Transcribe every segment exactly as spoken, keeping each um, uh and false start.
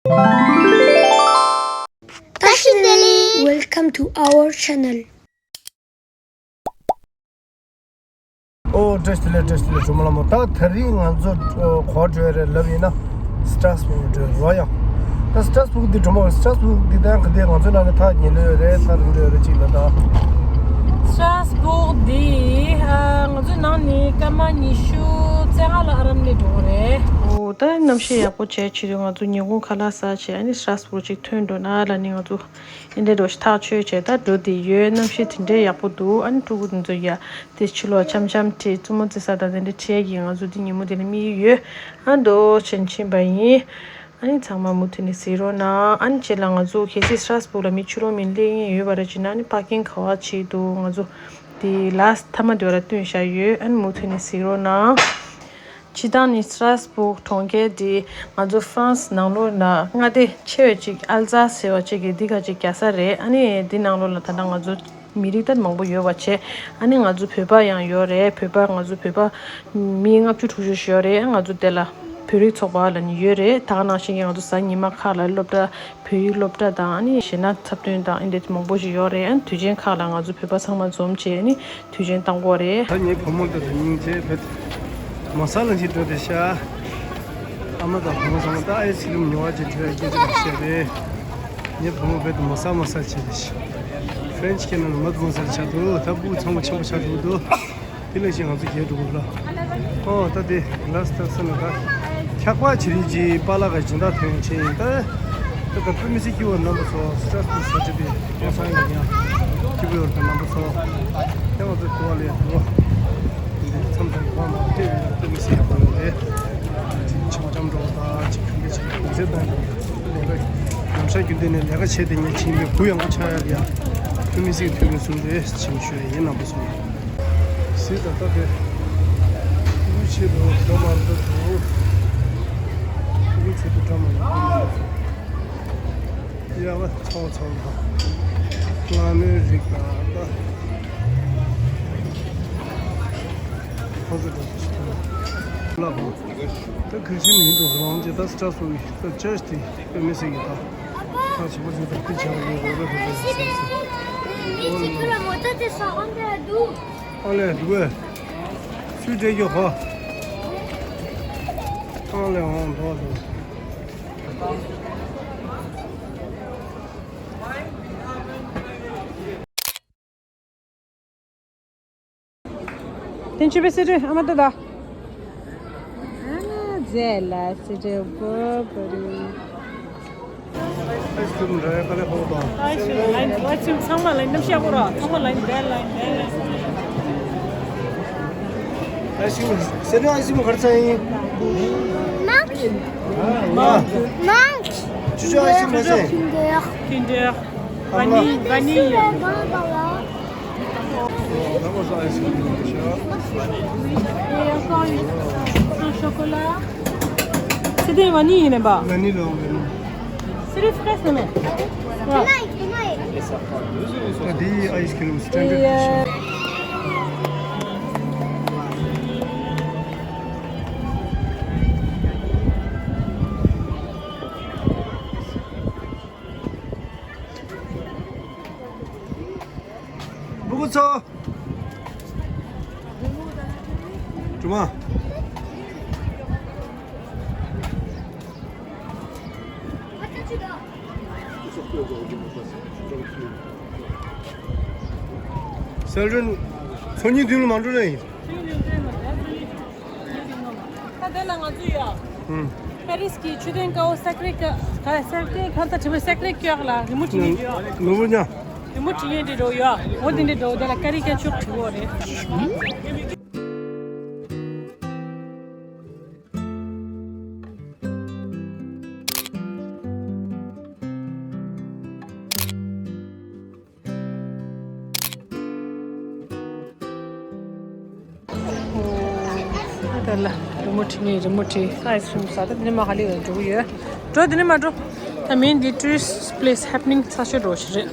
བཀྲ་ཤིས་བདེ་ལེགས། Welcome to our channel. ཨོ་བཀྲ་ཤིས་བདེ་ལེགས། བཀྲ་ཤིས་བདེ་ལེགས་གྲོགས་མོ་ལགས་མོ། ད་དེ་རིང་ང་ཚོ་ག་པར་འགྲོ་ཡ་རེད་ལབ་ཡིན་ན། སི་ཏྲ་སི་བུག་འགྲོ་ཡ་རེད་ཡ། ད་སི་ཏྲ་སི་བུག་འདི་གྲོགས་མོ་ལགས། སི་ཏྲ་སི་བུག་འདི་ད་ག་འདི་ང་ཚོའི་ནང་ནས་ཐག་ཉེ་ལོས་ཡོད་རེད། ཐག་རིང་འགྲོ་ཡ་རེད་ཅིག་ལ་ད། སི་ཏྲ་སི་བུག་འདི་ང་ཚོའི་ནང་ནས་སྐར་མ་ཉི་ཤུ་རྩ་ལྔ་ལ་ཨ་རམ་ནས་འགྲོ་གི་རེད། ཨོ་ད་གནམ་གཤིས་ཡག་པོ་བྱས་ཆེད་དུ་ང་ཚོ་ཉིན་གུང་ཁ་ལག་ཟ་བྱས་ཨ་ནི་སི་ཏྲ་སི་བུག་ཅིག་ཐོན་འགྲོ་ན་ལབ་ནས་ང་ཚོ། ཨེ་འདྲ་འགྲོ་ཞིག་ཐག་ཆོད་བྱས་ད་འགྲོ་དེ་ཡོད། གནམ་གཤིས་དེ་འདྲའི་ཡག་པོ་འདུག་ཨ་ནི་ཕྲུ་གུ་དེ་ཚོ་ཡ་དེ་ཕྱི་ལོགས་འཆམ་འཆམ་ཁྲིད། རྩེད་མོ་རྩེ་ས་དང་དེ་འདྲ་ཁྲིད་ཡ་གི་ང་ཚོ་འདི་ཉིན་མོ་དེ་ལ་དམིགས་ཡུལ་ཡོད། ཨ་འདོ་ཆེན་ཕྱིན་པ་ཡིན། ཨ་ནི་ཚང་མ་མུ་མཐུད་ནས་གཟིགས་རོགས་གནང་། ཨ་ནི་རྗེས་ལ་ང་ཚོ་གལ་སྲིད་སི་ཏྲ་སི་བུག་ལ་མི་ཕྱི་ལོགས་མི་སླེབས་མཁན་ཡོད་པ་རེད་བྱས་ན་ཨ་ནི་པར་ཀིང་ག་པར་བྱས་འདུག་ང་ཚོ་དེ་ལ་སི་མཐའ་མ་དེ་བ་ལ་བསྟན་བཞག་ཡོད། ཨ་ནི་མུ་མཐུད་ནས་གཟིགས་རོགས་གནང་། སྤྱིར་བཏང་ནི་སི་ཏྲ་སི་བུག་གྲོང་ཁྱེར་འདི་ང་ཚོ་ཧྥ་རན་སི་ནང་ལོགས་ལ་མངའ་སྡེ་ཆེ་བ་ཅིག་ཨལ་ཛ་ཟེར་བ་ཅིག་གི་འདི་ག་ཅིག་རྒྱལ་ས་རེད། ཨ་ནི་འདི་ནང་ལོགས་ལ་ད་ལྟ་ང་ཚོ་མི་རིགས་ད་མང་པོ་ཡོད་པ་བྱས། ཨ་ནི་ང་ཚོ་བོད་པ་ཡང་ཡོད་རེད། བོད་པ་ང་ཚོ་བོད་པ་མི་ལྔ་བཅུ་དྲུག་ཅུ་ཞིག་ཡོད་རེད། ང་ཚོ་དེ་ལ་བོད་རིགས་ཚོགས་པ་ལ་ནི་ཡོད་རེད། ད་ག་ནང་བཞིན་གྱི་ང་ཚོ་གཟའ་ཉི་མ་ཁག་ལ་སློབ་གྲྭ་བོད་ཡིག་སློབ་གྲྭ་དང་ཨ་ནི་གཞས་སྣ་འཁྲབ་སྟོན་དང་ཨ་འདྲ་མང་པོ་ཞིག་ཡོད་རེད། ཨ་ནི་དུས་ཆེན་ཁག་ལ་ང་ཚོ་བོད་པ་ཚང་མ་འཛོམས་བྱས་ཨ་ནི་དུས་ཆེན་བཏང་གི་ཡོད་རེད། ད་ངའི་བུ་མོ་དེ་ཚོ་སྙིང་རྗེ། བོད་མོ་ས་ལ་ཅིག་འགྲོ་དེ་ཤ། ཨ་མ་དང་བུ་མོ་ཚང་མ་ད་ཨའི་སི་ཀི་རིམ་ཉོ་བ་ཅིག་འགྲོ་ཡ་སྐད་ཆ་དེ་བཤད་རེད། ངའི་བུ་མོ་བོད་དུ་མོ་ས་མོ་ས་བྱས་དེ་ཤ། ཧྥ་རན་སི་ཁྱེད་རྣམས་ལ་མ་དུ་མོ་ས་ཆགས་འདུག་ད་སྤུ་གུ་ཚང་མ་ཆེན་པོ་ཆགས་འགྲོ་གི་འདུག་དེ་ལ་ཞིག་ང་ཚོ་རྒྱལ་འགྲོ་གི་ར། ཨོ་ད་དེ་ལ་སི་ཏག་ས་ན་ད་འཁྱག་པ་ཆེ་རིགས་ཀྱི་པཱ་ལགས་ཀྱི་སྦྱིན་བདག་ཐོན་ཆེན་ཡིན་ད། ད་ད་བོད་མི་སེར་སྐྱིད་པོ་རྣམ་པ་ཚོ་སི་ཏྲ་སི་བུག་ས་ཆ་དེ་སྐྱོ་སང་ཡིན་ཡང་སྐྱིད་པོ་ཡོད་པའི་རྣམ་པ་ཚོ་དེ་ང་ཚོ་དུ་བ་ལས་དུ་བ་འདི་མཚམས་དང་གོ་བ་མ་སྤྲད་ཡོད་ན་བོད་མི་སེར་ཡག་པོ་ཡོད་རེད། ཅིག་ཆིམ་འཇམ་འགྲོ་བ་དང་ཅིག་གང་གི་ཅིག་གོང་ཚད་བཏང་ཡོད་ལས་ཀ་ཉམས་ཤག་རྒྱུན་ལྡན་ནས་ལས་ཀ་བྱས་ཏེ་ངས་ཕྱིན་པའི་བུ་ཡང་གོ་ཆགས་ཡ་དེ་ཡང་བོད་མི་སེར་ཐུགས་ཕན་གསུམ་རེད་ཅིག་ཞུ་ཡ་ཡིན་རྣམ་པ་ཚོ། སི་ད་ལྟ་དེ་ཕྲུ་གུ་ཆེད་དུ་འགྲོ་མ་འགྲོ་དུ། ཕྲུ་གུ་ཆེད་དུ་འགྲོ་མ་འགྲོ་དུ། ཡ་བ་ཚོང་ཚོང་དང་། ལ་ནོའི་རིགས་དང་ད། ཁོ་ཚོ་འགྲོ་ཆེད་དུ། ལ་བ། ད་གལ་ཆེན་མི་འདུག་རང་རྒྱལ་ད་སི་ཏྲ་སི་བུག་ད་ཅར་ཅི་དེ་དཔེ་མི་སྲིད་ཀྱི་ད། ད་བྱིས་པ་ཚོ་ད་དེ་བྱ་བ་ཡོད་རེད་ད་དེ་ཟེར་ཟེར། ཨོ་ལེ། སུས་སྤྲད་རྒྱུ་ཧོ། ཨོ་ལེ་ཧོང་དོ་དོ། དེ་ཆུ་བེ་སི་རི་ཨ་མ་ཏོ་ད། ཨ་ཛེ་ལ་སི་རི་བོ་བོ་རི། ཨའི་སི་ཀྲིམ་རེད་ག་ལེ་ཧོ་དང་། ཨའི་སི་ཀྲིམ་ལ་ཡིན། ཨའི་སི་ཀྲིམ་ཚང་མ་ལ་ཡིན། གནམ་གཤིས་ཡག་པོ་ར། ཚང་མ་ལ་ཡིན། བེལ་ལ་ཡིན། བེལ་ལ་ཡིན། ཨའི་སི་ཀྲིམ་སེ་རི་ཨའི་སི་ཀྲིམ་ག་རེ་ཚ་ཡིན། མང་། མང་། ཆུ་ཆུ་ཨའི་སི་ཀྲིམ་ག་ཚ་ཡིན། ཁིན་ཌར། ཁིན་ཌར། ཝ་ནི་ཝ་ནི་ཡ། Et encore une, un chocolat. C'était vanille, n'est-ce pas? Vanille, non, vanille. C'est le fraise, non, mais. Voilà. T'as dit ice cream, standard. Et, euh, ཕྲུ་གུ་ཚོ། གྲུ་མ། སལ་ཌོན་ཚོ་གཉིས་མདུན་ལ་མ་འགྲོ་ནས་ཡིན། ད་དེ་ལ་ང་ཚོ་ཡོད། ཧུམ། པེ་རིས་ཀྱི་མཆོད་རྟེན་དཀར་པོ་སེ་ཀྲེ་ཀ་སེ་ཀྲེ་ཀར་ད་དྲི་བའི་སེ་ཀྲེ་ཀར་ལ་རི་མོ་བྲིས་ཡོད། ནོར་བུ་ཉ། རི་མོ་བྲིས་ཡོད་འདི་འགྲོ་ཡོད། འོ་འདི་འདྲ་འགྲོ་དེ་ལ་ཀ་རི་ཀ་ཅུར་བྲིས་ཡོད་རེད། ཨོ། ད་ལ་རི་མོ་བྲིས་ནས་རི་མོ་བྲིས་ཨའི་སི་ཀྲིམ་ཟ། ད་འདི་ནས་མར་ཧ་ལས་འགྲོ་གི་ཡོད། འགྲོ་འདི་ནས་མར་འགྲོ། ད་མིན་འདི་tourist place happening ས་ཆ་འགྲོ་ཞིག་རེད།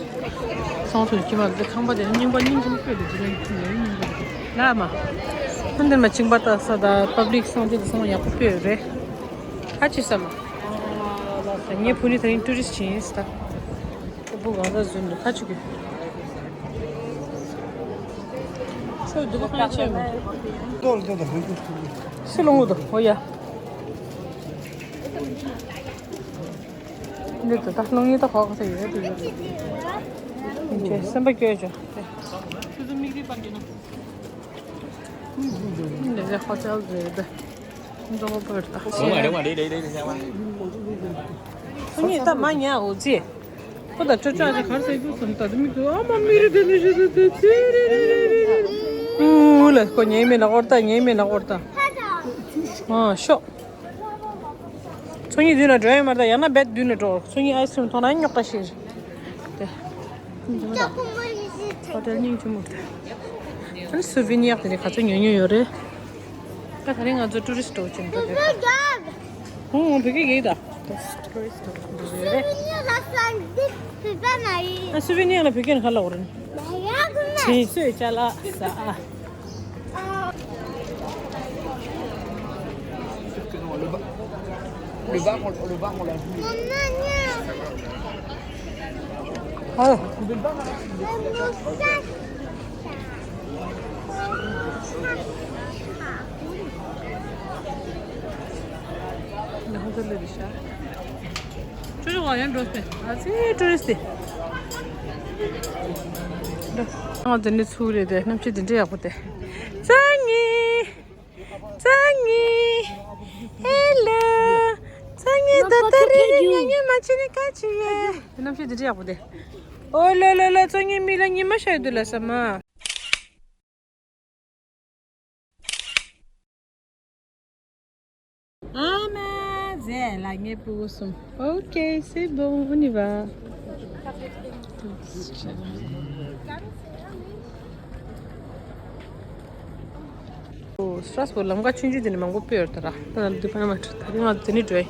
སོང་ཚུལ་གྱི་མ་འདི་ཁང་པ་དེ་རྙིང་པ་རྙིང་པ་སྤོས་འདུག་དེ་རིང་ཁྱིམ་ལ་རྙིང་པ་འདུག་ལ་མ། ད་འདི་མ་ཅིང་པ་ལྟ་ས་ད་པབ་ལིག་སོང་དེ་དུ་སོང་ཡག་པོ་སྤོས་རེད། ཁ་ཅིག་ས་མ། ངའི་བུ་ནི་ད་རིང་ཊུ་རི་སི་ཊི་ཡིན་ཟེར་ད། ཁོ་བུ་གང་ཟག་བཟོས་འདུག་ཁ་ཆུ་གི། ཁྱོད་འདི་ག་ཁ་ཆེ་མོ། སི་ལོ་ངུ་དོ་ཧོ་ཡ། འདི་ད་ད་ལོ་ངི་ད་ཧོ་ག་ས་ཡོད་དུ་ཡོད། ཁྱོད་སེམས་པ་སྐྱོ་ཅོ། འདི་ཧོ་ཅལ་རེད། འདི་ཧོ་ཅལ་རེད། ཁོ་གཉིས་ད་མ་ཉལ་འོ་ཙི། ཁོ་ད་ཅོ་ཅོ་ཨ་ཅེ་གར་སའི་ཁུ་སུམ་ད་དུ་མི་དུ་ཨ་མ་མི་རི་དེ་ནི་ཞུ་དུ་དུ་ཙི་རི་རི་རི་རི། ཨུ་ལ་ཁོ་ཉལ་མེད་ན་ཧོར་ད་ཉལ་མེད་ན་ཧོར་ད། ཨ་ཤོག་ཚོ་གཉིས་མདུན་ལ་འགྲོ་ཡ་མ་རེད། ཡང་ན་བེད་མདུན་ལ་འགྲོ། ཚོ་གཉིས་ཨའི་སི་ཀྲིམ་མཐོང་ན་རྙོག་དྲ་ཞིག་རེད། དེ། ཧོ་ཊེལ་སྙིང་རྗེ་མོ་རེད། ཨ་ནི་སུ་ཝི་ནི་ཡར་དེ་ནི་ག་ཚོད་ཉོ་ཉོ་ཡོད་རེད། ད་ད་རིང་ང་ཚོ་ཊུ་རི་སི་ཊི་འགྲོ་གི་འགྲོ་རེད། ཧུང་ཧུང་བོད་སྐད་གིས་ད། ཊུ་རི་སི་ཊི་འགྲོ་གི་ཡོད་རེད། ཨ་སུ་ཝི་ནི་ཡར་ལ་བོད་སྐད་ནི་ག་ལབ་དགོས་རེད། དྲི་ཚོད་ཅ་ལག་ཟ། Le bas, on, le bas, on l'a vu. ཅོ་ཅོ་ཝ་ཡང་འགྲོ་སྟེ། ཨ་ཙི་ཊུ་རི་སི་ཊི། ང་འདི་ནས་ཚུར་རེད་དེ། གནམ་གཤིས་འདི་འདྲ་ཡག་པོ་དེ། ཙ་ཉི། ཙ་ཉི། ཧེ་ལོ། ཙ་ཉི་ད་ལྟ་རེ་རེ་ཉན་ཉན་མ་བྱེད་ནས་ག་ཅི་ཡེ། གནམ་གཤིས་འདི་འདྲ་ཡག་པོ་དེ། ཨོ་ལོ་ལོ་ལོ། ཙ་ཉི་མི་ལ་ཉི་མ་ཤར་དུས་ལ་ས་མ། ཨ་མ་ཟེ་ལ་ངའི་སྤུ་གུ་གསུམ། ཨོ་ཀེ་སེ་བོན་ཨོ་ནི་བ། ཨོ་སི་ཊྲ་སི་བོར་ལམ་ཁ་ཆུང་ཆུང་དེ་ནས་མང་པོ་སྤོས་ཡོད་ད་ར། ད་ནང་དུ་ཕ་མ་ད་རིང་ང་དེ་ནས་འགྲོ་ཡི།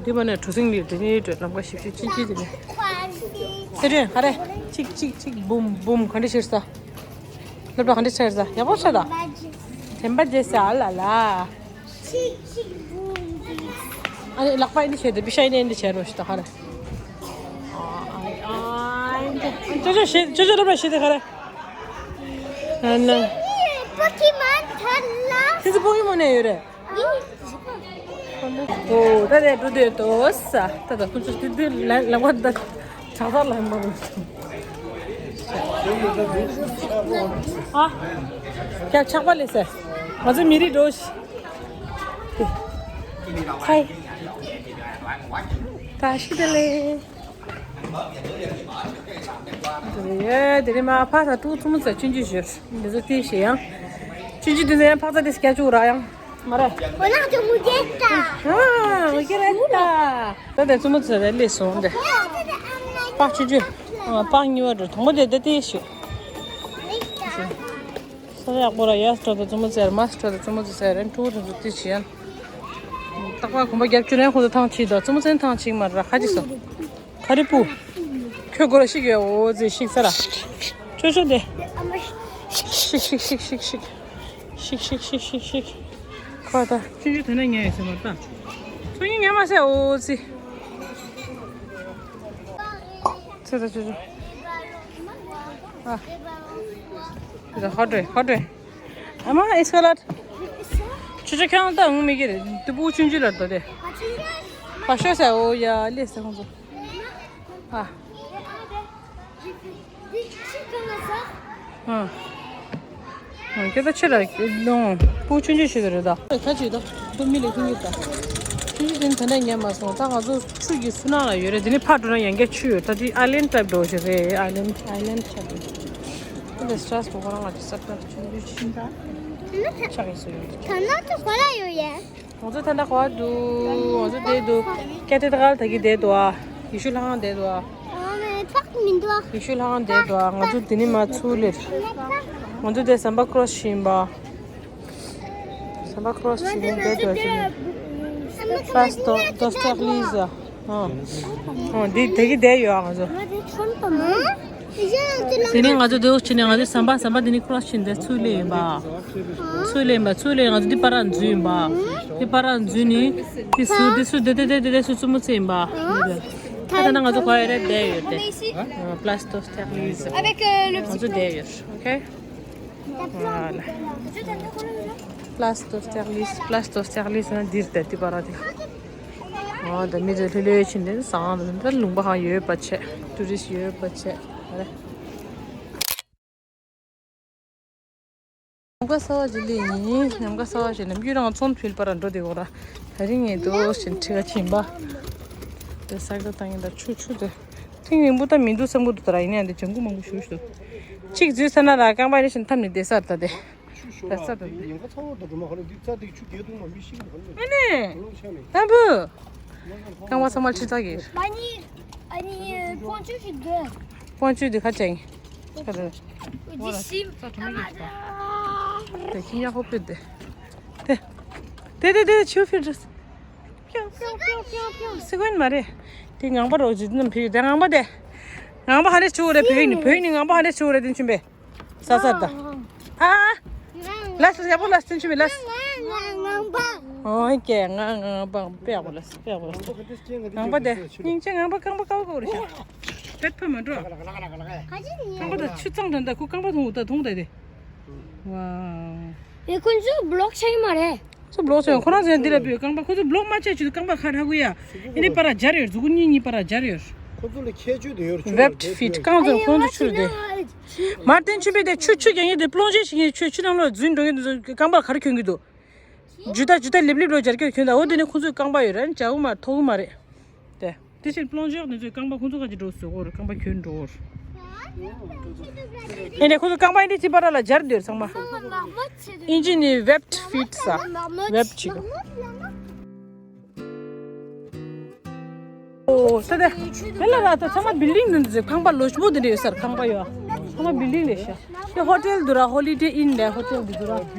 དེ་མ་ནས་གྲུ་གཟིངས་ལི་དེ་ནས་འགྲོ། ལམ་ཁ་ཞིབ་ཞིབ་ཆུང་ཆུང་དེ་ནས། སེ་རེ་ཧ་རེ། ཅིག་ཅིག་ཅིག་བུམ་བུམ་ག་འདྲ་ཤར་ས། སློབ་གྲྭ་ག་འདྲ་ཆགས་ས། ཡག་པོ་ཆགས་ད། དྲན་པ་བརྗེད་ས་ཨ་ལ་ལ། ཨ་ནི་ལག་པ་ཨེ་འདི་བྱས་ཏེ་པི་ཤ་ཨེ་ནི་ཨེ་འདི་བྱས་རོགས་ཤི་ད་ཧ་རེ། ཅོ་ཅོ་ཤི། ཅོ་ཅོ་སློབ་གྲྭ་ཤི་དེ་ཧ་རེ། ཨ་ན། པོ་ཀི་མོན་ཐར་ལ། ཁྱེད་ཚོ་པོ་ཀི་མོན་ནས་ཡོད་རེད། ཨོ་ད་དེ་འགྲོ་དུས་དོ་ས། ད་ད་ཁོ་ཚོ་དེ་དུས་ལ་ལ་བ་ད་དྲག་དྲག་ལ་མ་རུ། ཨ། ཀྱ་ཆག་པ་ལས་ས། ང་ཚོ་མི་རིགས་འགྲོ་ཤི། ཧའི། ད་ཤི་ད་ལེ། ཡེ་དེ་རིང་མ་ཕ་ས་ཏུ་ཙུ་མུ་ཙ་ཆུན་ཆུ་ཞུ། འདི་ཚོ་ཏི་ཤི་ཡང་། ཆུན་ཆུ་འདི་ཚོ་ཡང་ཕག་ཚ་དེ་སྐྱ་ཆུ་ར་ཡང་། མ་རེད། འོ་ན་ཅོ་མུ་ཇེ་ཏ། ཨ་མུ་ཇེ་རེད་ད། ད་དེ་ཙུ་མུ་ཙ་རེད་ལས་སོང་དེ། ཕག་ཆུ་ཆུ། ཨ་ཕག་གཉིས་པ་རེད། དང་པོ་དེ་དེ་ཏི་ཤི། ས་ཡག་པོ་ར་ཡ་སྤྲོ་དང་ཙུ་མུ་ཙ་ར་མ་སྤྲོ་དང་ཙུ་མུ་ཙ་ར་ཕྲུ་གུ་དེ་ཚོ་ཏི་ཤི་ཡང་། རྟག་པར་གོམ་པ་རྒྱབ་ཆུ་ལེན་ཁོ་ཚོ་ཐང་ཆིག་དང་ཙུ་མུ་ཙ་ཐང་ཆིག་མ་ར་ཁ་ཅིག་སོ། ག་རེ་སྤུ། ཁྱོད་སྒོ་ལ་ཤིག་ཡོད་འོ་ཙི་ཤིག་ས་ར། ཅོ་ཅོ་དེ། ཤིག་ཤིག་ཤིག་ཤིག་ཤིག་ཤིག་ཤིག་ཤིག་ཤིག་ཤིག་ཤིག་ཤིག་ཁོ་ད་ཆུང་ཆུང་དེ་ནས་ཉལ་ཡོད་ཟེར་མ་ད། ཆུང་ཆུང་ཉལ་མ་ཟེར་འོ་ཙི། ཚེ་ད་ཅོ་ཅོ། ཨ། དེ་ད་ཧོ་ཏྲེ་ཧོ་ཏྲེ། ཨ་མ་ཨིས་ཀ་ལ། ཆུ་ཆུ་ཁྱང་ད་འོང་མི་གི་རེད། དུ་བུ་ཆུང་ཆུང་ལ་ད་དེ། ཕ་ཤོ་ཟེར་འོ་ཡ་ལེ་ཟེར་ཁོང་ཚོ། ཨ། ཨ། ཨ། ཁྱོད་ད་ཕྱི་ལ་ལོང་། སྤུ་ཆུང་ཆུང་ཞིག་རེད་ད། ཁ་ཅིག་ད། སྤུ་མི་ལས་ཁྱུང་གི་ད། ཆུང་ཆུང་དེ་ནི་ད་ནས་ཉལ་མ་སོང་། ད་ང་ཚོ་ཆུ་གི་སུ་ནག་ལ་ཡོད་རེད། དེ་ནི་ཕར་འགྲོ་ན་ཡང་བསྐྱར་ཆུ་ཡོད། ད་དེ་ཨའི་ལན་ཊའིབ་འགྲོ་ཞིག་རེད། ཨའི་ལན་ཨའི་ལན་ཊའིབ་རེད། ད་དེ་སི་ཊྲ་སི་བོར་ཁོ་རང་ང་ཚོ་ས་ཁུལ་ཆུང་ཆུང་ཞིག་ད། ཆགས་ཡིན་སུ་ཡོད། ད་ན་ཚོ་ག་ལ་ཡོད་ཡ། ང་ཚོ་ད་ལྟ་ག་པར་འདུག་ང་ཚོ་བསྡད་འདུག་ཀེ་ཐེ་དྲལ་ད་གི་བསྡད་འདུག་ཨ། ཡེ་ཤུ་ལྷ་ཁང་བསྡད་འདུག་ཨ། ཨ་མ་ཕག་མི་འདུག་ཨ། ཡེ་ཤུ་ལྷ་ཁང་བསྡད་འདུག་ཨ། ང་ཚོ་འདི་ནས་མར་ཚུར་སླེབས། ང་ཚོ་འདི་སན་ཊ་ཁྲུ་སི་ཞིག་ཡིན་པ། སན་ཊ་ཁྲུ་སི་ཞིག་ནས་བསྡད་འདུག་ཨ། ཅི་ནས་ཕ་སི་ཏོ་དོ་སྟེག་ལི་ཟ། ཨ། ཨ་འདི་དེ་གི་བསྡད་ཡོད་ཨ་ང་ཚོ། ང་དེ་ཚོན་པ་མ། དེ་ནས་ང་ཚོ་འདི་འོག་ཕྱིན་ནས་ང་ཚོ་ཟམ་པ་ཟམ་པ་འདི་ནས་ཁྲོ་སི་ཕྱིན་ཏེ་ཚུར་སླེབས་ཡིན་པ། ཚུར་སླེབས་ཡིན་པ། ཚུར་སླེབས་ང་ཚོ་འདི་པར་ར་འཛུལ་ཡིན་པ། འདི་པར་ར་འཛུལ་ནས་འདི་ཟུར་འདི་ཟུར་འདི་འདི་འདི་འདི་འདི་ཟུར་རྩེད་མོ་རྩེ་ཡིན་པ། ད་ད་ན་ང་ཚོ་ག་ཡ་རེད་བསྡད་ཡོད་དེ། Place d'Austerlitz། Avec euh, le ང་ཚོ་བསྡད་ཡོད། ཨོ་ཁེ། Voilà. Place d'Austerlitz, Place d'Austerlitz ན་འདིར་བསྡད་དེ་པར་ར་དེ། ཨོ་ད་མི་དེ་ལྷོད་ལྷོད་ཕྱིན་ཏེ་ཟངས་དང་ད་ལུང་པ་ཧང་ཡོད་པ་བྱས། ཊུ་རི་སི་ཡོད་པ་བྱས། ཨ་རེ། ནམ་མཁའ་གསལ་བ་ཞིག་ལས་ཡིན། ནམ་མཁའ་གསལ་བ་ཞིག་ནམ་རྒྱུན་རང་ཚོང་ཕུལ་པར་འགྲོ་དེ་འོག་ར། ད་རིང་ངས་དོ་ཞིན་ཁྲི་ཁ་ཕྱིན་པ། དེ་སའི་ཀལ་བཏང་ཡིན་ད་ཆུ་ཆུ་དེ། ཐིང་རིང་པོ་ད་མི་འདུག་བསམ་གི་འདུག་ད་ར་ཡིན་ཡང་དེ་ལྗང་གུ་མང་པོ་ཞུ་ཞུ། གཅིག་འཛུལ་ས་ན་ར་རྐང་པ་རེ་ཞིན་འཐམ་ནས་བསྡད་ས་རེད་ད་དེ། ད་ས་ད་དེ། ཉེན་ཁ་ཚ་བོ་ད་དུ་མ་ཁོ་ན་འདི་རྩ་འདི་ཆུ་རྒྱས་འདུག་མ་མི་ཤི་གི་ཁོ་ན། ཨ་ནི། ལོང་ཆ་ནས། ད་བུ། རྐང་པ་ཚང་མ་ཁྲི་ཚ་གི། Они, они э, пончо же да. Пончо འདི་ཁ་ཅན། ཁ་ཅན། Здесь им. དེ་ཁྱི་ཡག་པོ་ཕེབས་ཏེ། དེ། དེ་དེ་དེ་ཆུ་ཕེབས་ཏེ། ཕྱོ་ཕྱོ་ཕྱོ་ཕྱོ་ཕྱོ། སི་ཀོན་མ་རེད། དེ་ངང་པ་རོགས་ཇི་ནམ་ཕེབས་ཏེ་ངང་པ་དེ། ངང་པ་ཧ་ལས་ཆུ་རེད་བོད་ནི་བོད་ནི་ངང་པ་ཧ་ལས་ཆུ་རེད་དེ་ཆུན་པས། ས་ས་ད། ཨ། ལས་ཡག་པོ་ལས་སྟོན་ཆུ་མི་ལས། ང་ང་ང་པ། ཨོ་ཀེ་ང་ང་པ་དཔེ་ཡག་པོ་ལས་དཔེ་ཡག་པོ་ལས། ངང་པ་དེ་སྙིང་རྗེ། ངང་པ་རྐང་པ་ཀའོ་ཀའོ་རེད་ཤག་བེད་ཕ་མ་འགྲོ། རྐང་པ་དང་ཆུ་གཙང་དྲན་ད་ཁུ་རྐང་པ་ཐོང་ད་ཐོང་ད་དེ། ཝའོ། ཨེ་ཁོང་ཚོ་བི་ལོག་བྱས་མ་རེད། ཁོ་ཚོ་བི་ལོག་བྱས་ཁོ་རང་ཚོ་འདི་ལ་བུད་རྐང་པ་ཁོ་ཚོ་བི་ལོག་མ་བྱས་ཆུ་རྐང་པ་ཁ་ཧྲ་གུ་ཡ། ཨེ་ནི་པར་ར་སྦྱར་ཡོད་གཟུགས་པོ་གཉིས་གཉིས་པར་ར་སྦྱར་ཡོད། ཁོ་ཚོ་ལ་ཁྱད་ཆོས་དེ་ཡོད་རེད། Webbed feet རྐང་ཚོ་ཁོང་ཚོ་ཆུ་རུ་དེ། མར་བསྟན་ཆུ་པའི་དེ་ཆུ་ཆུ་རྒྱག་ཡིན་དེ་པློང་ཆེན་ཞིག་ཡིན་ཆུ་ཆུ་ནང་ལོགས་འཛུལ་འགྲོ་ཡིན་དེ་ཚོ་རྐང་པར་ག་རེ་གྱོན་གྱི་འདུག་ཇུ་ཏ་ཇུ་ཏ་ལེབ་ལེབ་ལོ་སྦྱར་གྱི་གྱོན་ད་འོ་དེ་ནི་ཁོང་ཚོའི་རྐང་པ་ཡོད་རེད་སྦྱར་གི་མ་རེད་ཐོགས་གི་མ་རེད། དེ། དེ་ཕྱིར་པློང་ཆེན་དེ་ཚོའི་རྐང་པ་ཁོང་ཚོ་ག་ཅི་འགྲོ་བཟོ་གོ་རེད་རྐང་པ་གྱོན་འགྲོ་གོ་རེད། ཨེ་ནས་ཁོང་ཚོ་རྐང་པ་ཨིན་ཇི་ཅི་པ་ར་ལ་སྦྱར་འདོད་རེད་ཚང་མ། ཨིན་ཇི་ནི་webbed feet ས། Webbed བྱེད་དོ། ཨོ་ས་དེ། དེ་ལ་ར་ད་ཚང་མ་བིལ་ཌིང་འདི་འདི་ཁང་པ་ལོ་ཆེན་པོ་འདི་འདྲ་ཡོད་ས་རེད་ཁང་པ་ཡོད། ཚང་མ་བིལ་ཌིང་རེད་ཤག་དེ་ཧོ་ཊེལ་འདུག་ར་ཧོ་ལི་ཌེ་ཨིན་ལ་ཧོ་ཊེལ་འདི་འདུག་ར།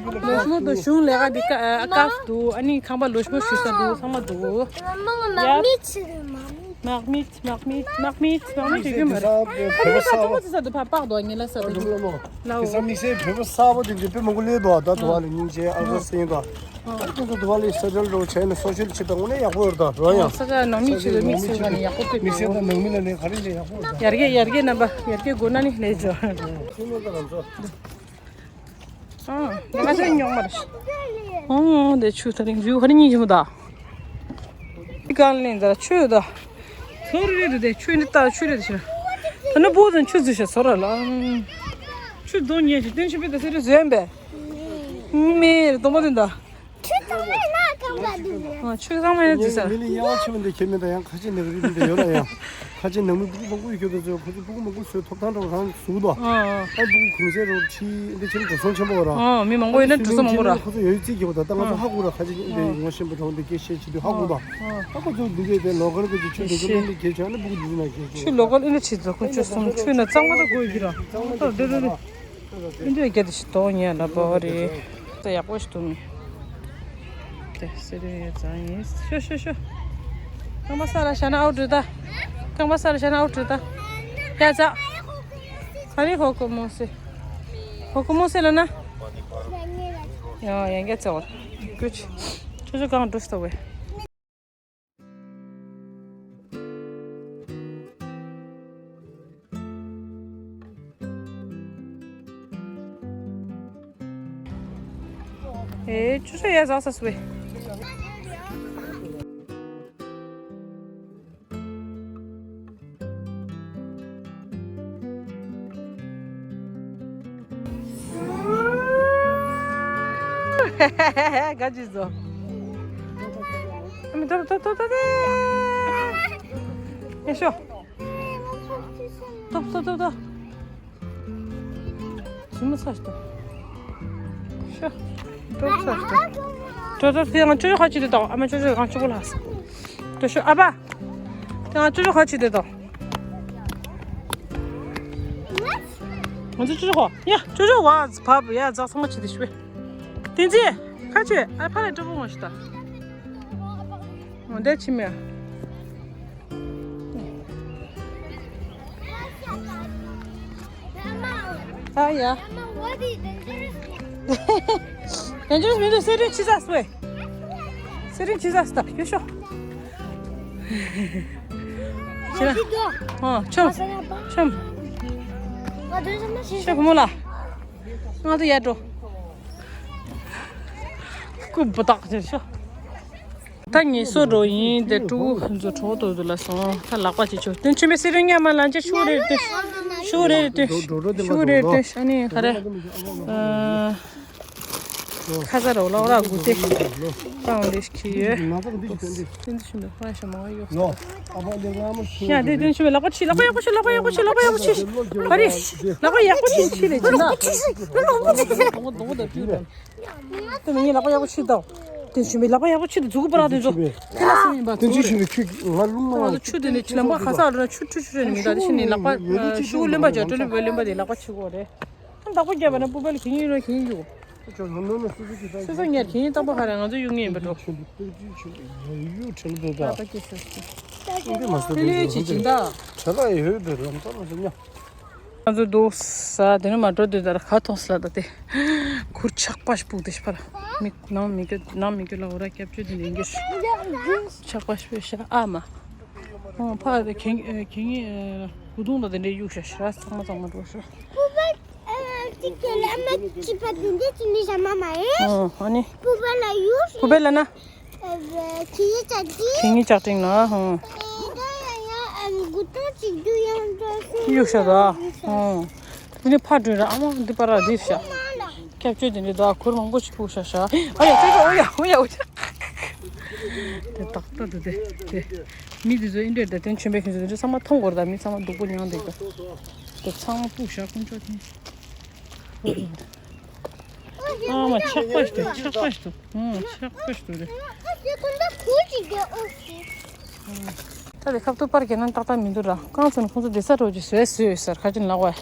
ལོ་ཆེན་པོ་འདུག་གཞུང་ལས་ཀ་འདི་ཀ་ཨ་ཀ་ཕ་འདུག་ཨ་ནི་ཁང་པ་ལོ་ཆེན་པོ་ཞུ་ས་འདུག་ཚང་མ་འདུག་ཡ། མག་མིག་མག་མིག་མག་མིག་མག་མིག་ཞུ་རྒྱུ་མ་རེད། ཨ་ནི་ད་གྲོགས་པོ་ཚོ་ས་འདུག་ཕ་པག་འདུག་ཉེ་ལ་ས་འདུག་ལའོ། དེ་ས་དམིགས་བསལ་བོད་པ་གསར་པ་དེ་འདྲ་དཔེ་མང་པོ་སླེབས་འདུག་ད་དུ་བ་ལ་སྙིང་རྗེ་ཨ་ཁུ་སེང་དང་། ཁོང་ཚོ་དུ་བ་ལ་ས་ཆར་འགྲོ་བྱས་ནས་སོ་ཤལ་བྱེད་པ་དངོས་གནས་ཡག་པོ་ཡོད་ད་རོ་ཡང་། ས་ཆ་ནང་མི་ཆེད་དུ་དམིགས་བསལ་ག་ནས་ཡག་པོ་དཔེ་དམིགས་བསལ་དང་ནང་མི་ལ་ནས་ག་རེ་ལས་ཡག་པོ་ཡོད་ད། ཡར་རྒྱས་ཡར་རྒྱས་རྣམ་པ་ཡར་རྒྱས་དགོས་ན་ནི་ལས་འཇོག་ཁོང་ཚོ་ང་ཚོ་ཨ་ང་ཚོའི་རྙོག་མ་རེད། ཨོ་དེ་ཆུ་ཐ་རིང་རིའུ་ཧ་རི་གཉིས་ཀྱི་མོ་ད། དེ་གང་ལེན་ད་ཆུ་ཡོད་ད། ཚོར་རེད་དེ་ཆུ་ནི་ད་ཆུ་རེད་ཤི། ད་ནི་བུ་དང་ཆུ་འཛུལ་ཤ་ཚོར་ར་ལ། ཆུ་གདོང་ཉེ་ཞིག་སྟོན་ཆུ་པི་ད་སེ་རེ་བཟོས་ཡིན་པས། མེ་རེ་གདོང་པ་དུན་ད། ཆུ་ཚང་མ་ན་གང་ག་དུ་རེད། ཆུ་ཚང་མ་ཡང་འཛུལ་ས། མི་ལ་དབྱེ་བ་ཕྱེ་བ་འདི་ཁྱེད་མི་ད་ཡང་ཁ་ཆེ་ནག་རིགས་འདི་ཡོད་ལ་ཡང་། ཁ་ཆེ་ནང་མི་སྤུ་གུ་མང་པོ་ཡོད་ཀྱི་འདུག་ཚོད་ཁོ་ཚོ་སྤུ་གུ་མང་པོ་ཚོད་ཐོབ་ཐང་འགྲོ་རང་བཟོ་གི་འདུག་ཨ་ཨ། ཨ་སྤུ་གུ་གུང་སེང་རོ་ཁྲི་འདི་ཕྱིན་འགྲོ་སོང་ཆེན་པོ་ར། ཨ་མི་མང་པོ་ཡོད་ན་འགྲོ་ས་མང་པོ་ར། ཁོ་ཚོ་ཡོད་རྩིས་ཀྱི་བ་ད་ལྟ་ང་ཚོ་ཧ་གོ་ར་ཁ་ཆེ་འདི་ཨ་ངོ་ཤེས་པ་གྲོགས་འདི་སྐད་བཤད་བྱེད་དུས་ཧ་གོ་ད། ཨ་ཨ་ཁོ་ཚོ་འདི་འདྲའི་དེ་ལོ་གར་གི་ཆུ་འདི་ཚོ་མི་འདི་གས་བྱ་ན་སྤུ་གུ་འདི་ཚོ་ན་གས་ཆུ་ལོ་གར་ཨི་འདྲ་བྱེད་ཚོ་ཁོ་ཆུ་སོང་ཆུ་ན་གཙང་མ་ད་དགོས་ཀྱི་ར། ད་འདི་འདི་འདི། ཨིན་ཇི་རྒྱ་དེ་ཞིག་དོ་ཉན་ལ་བ་རེད། ད་ཡག་པོ་ཞིག་འདུག་མི། དེ་སེ་རེ་ཡ་ཙང་ཡིན། ཤོ་ཤོ་ཤོ། རྐང་པ་ས་ལ་བཞག་ན་ཨའུ་འགྲོ་ད། རྐང་པ་ས་ལ་བཞག་ན་ཨའུ་འགྲོ་ད། ཡ་ཙ། ག་རེ་ཧོ་ཀོ་མོ་སེ། ཧོ་ཀོ་མོ་སེ་ལ་ན། ཡ་ཡ་རྒྱ་ཙ་བ། ཀུ་ཅི། ཆོ་ཆོ་གང་འགྲོ་སྟོ་བས། ཨེ་ཅོ་ཅོ་ཡ་ཟག་ས་སུ་བེ། ག་ཅི་བཟོ། ཨ་མི་ཐོབ་ཐོབ་ཐོབ་ཐོབ་ཐོབ། ཡ་ཤོ། ཐོབ་ཐོབ་ཐོབ་ཐོབ། ཞི་མོ་ཚ་ཞིག་ཏུ། ཤོ། ཏོག་ཚ་ཞིག་ཏུ། ཏོག་ཏོག་དེ་ང་ཅོ་ཅོ་ཁ་ཅིག་ཏུ་དོག་ཨ་མ་ཅོ་ཅོ་གང་ཅོ་གོ་ལ་ཧ་སི། ཏོ་ཤོ་ཨ་ཕ། དེ་ང་ཅོ་ཅོ་ཁ་ཅིག་ཏུ་དོག་ང་ཚོ་ཅོ་ཅོ་ཁོ་ཡ་ཅོ་ཅོ་བ་བབ་ཡ་ཛག་ཚང་མ་ཅི་དེ་ཤི་བས། དེ་ཚེ་ཁ་ཅོ་ཨ་ཕ་ལ་ཏྲོ་པོ་ངོ་ཤི་ཏ། འོ་འདས་ཕྱི་མ། ཨ་ཡ། Mama, what is dangerous? Dangerous མི་འདུག་སེ་རིང་ཆི་ཟ་སོས། སེ་རིང་ཆི་ཟ་སྟབས་ཡོད་ཤོག་ཤི་ལ། ཨོ་ཆོམ། ཆོམ། ཆོམ་བུ་མོ་ལ། ང་ཚོ་ཡར་འགྲོ། སྐུ་བུ་དག་ཟེར་ཤོག་ད་ངེད་སོ་འགྲོ་ཡིན་དེ་ཕྲུ་གུ་ཚོ་གྲོགས་ཏོ་དུ་ལ་སོང་ད་ལག་པ་ཅིག་ཆོག་དེ་ཆུ་མེད་སེ་རིང་ཉ་མ་ལ་ཅེ་ཤུ་རེ་རེ་ཏེ། ཤུ་རེ་རེ་ཏེ། ཤུ་རེ་རེ་ཏེ་ཨ་ནི་ག་རེ། ཁ་ས་རོ་ལོག་ར་གུ་ཏེ། པང་ལེ་ཤི་ཡོད། ཏེན་ཏེ་ཤུ་འདུག་ཧ་ཤ་མ་ཡོ། ཡ་དེ་ཏེན་ཤུ་མེད་ལག་པ་ཆི་ལག་པ་ཡག་པོ་ཆི་ལག་པ་ཡག་པོ་ཆི་ལག་པ་ཡག་པོ་ཆི། ག་རེ། ལག་པ་ཡག་པོ་ཆི་ཆི་ལེ་ཅི་ན། དེ་མི་ཉིད་ལག་པ་ཡག་པོ་ཆི་དང་། དེ་མི་ཉིད་ལག་པ་ཡག་པོ་ཆི་དང་། དེ་ཆུ་མི་ལག་པ་ཡག་པོ་ཆི་དང་མཛུ་གུ་པ་རག་དེ་ཚོ། དེ་ལ་སེམས་ཡིན་པ་དེ་ཚོ་ཆུ་རེད། ཆུ་ང་ལུང་མ་ང་ཚོ་ཆུ་དེ་ནས་ཆུ་ལམ་པ་ཁ་ས་ལ་ཆུ་ཆུ་ཆུ་རེད་མི་འདྲ་དེ་ཤི་ནི་ལག་པ་ཤུ་གུ་ལེན་པ་ཇོ་ཏྲོ་ལེན་པ་ལེན་པ་དེ་ལག་པ་ཆི་གོ་རེད། ཨ་བདག་པོ་རྒྱབ་པ་ན་སྤུ་པ་ལ་གི་ཡིན་རོ་གི་ཡིན་ཡོ། ཅོ་ནོ་ནོ་ནོ་སུ་སུ་ཀི་ད། སུ་སུ་ཉར་གི་ཡིན་བདག་པོ་ཧ་ར་ང་ཚོ་ཡོང་ངེས་ཡིན་པ་འགྲོ། ཆུ་ཆུ་ཡུ་ཁྲེལ་དེ་ད། ད་ད་ཀི་སུ་སུ། ཨིན་དེ་མ་སུ་དེ་ལས་ཅི་ཅི་ད། ཁྲེལ་ལ་ཡོད་དེ་ལམ་ས་ལ་སུ་ཉ། ང་ཚོ་རྡོ་ས་དེ་ནས་མ་འགྲོ་དུས་ད་ལ་ཁ་ཐོང་སླ་ད་དེ། གུར་ཆག་པ་ཞིག་སྤུག་དེ་ཞིག་ཕར། མི་ནང་མི་སྐྱོ་ནང་མི་སྐྱོ་ལ་འོ་ར་སྐྱབས་བཅོལ་དེ་ནས་འགྱུར། ཆག་པ་ཞིག་ཤ་ཨ་མ། ཨོ་ཕ་དེ་གེང་གེང་བུ་དུང་ད་དེ་འདྲའི་གཡུག་ཤ་ཤ་ཚང་མ་ཚང་མ་འགྲོ་ཤ། ཨོ་ཨ་ནི། སྤུ་པ་ལ་ན། ཁྱི་ཡི་ལྕགས་ཀྲིང་ལ་ཧོ། གཡུག་ཤ་ད་ཧོ། དེ་ནི་ཕ་དྲུང་ར་ཨ་མ་འདི་པ་ར་འདི་ཤ། སྐྱབས་བཅོལ་དེ་འདྲའི་ད་གུར་མང་པོ་ཞིག་ཕུག་ཤ་ཤ། ཨ་ཡ་ཅོ་ཅོ་ཨོ་ཡ་ཨོ་ཡ་ཨོ་ཡ། དེ་ཏག་ཏག་ཏུ་དེ་དེ། མི་དེ་ཚོ་ཨིན་འདྲེ་ད་དེ་ཆེན་པོའི་ཁྱེད་ཚོ་དེ་ཚོ་ཚང་མ་མཐོང་གོ་ར་ད་མི་ཚང་མ་སྡུག་པོ་མྱངས་འདུག་ག་དེ་ཚང་མ་ཕུག་ཤ་དཀོན་མཆོག་དེ། ཨ་མ་ཆག་པ་ཞིག་འདུག་ཆག་པ་ཞིག་འདུག་ཨང་ཆག་པ་ཞིག་འདུག་རེད། ད་དེ་ཁབ་ཏུ་པར་གྱི་ནང་ཏག་ཏག་མི་འདུག་ར་རྐང་ཚོ་ནི་ཁོང་ཚོ་བསྡད་ས་འགྲོ་གི་བཟོས་བཟོས་ཡོད་ས་རེད་ཁ་ཅིག་ལག་པ།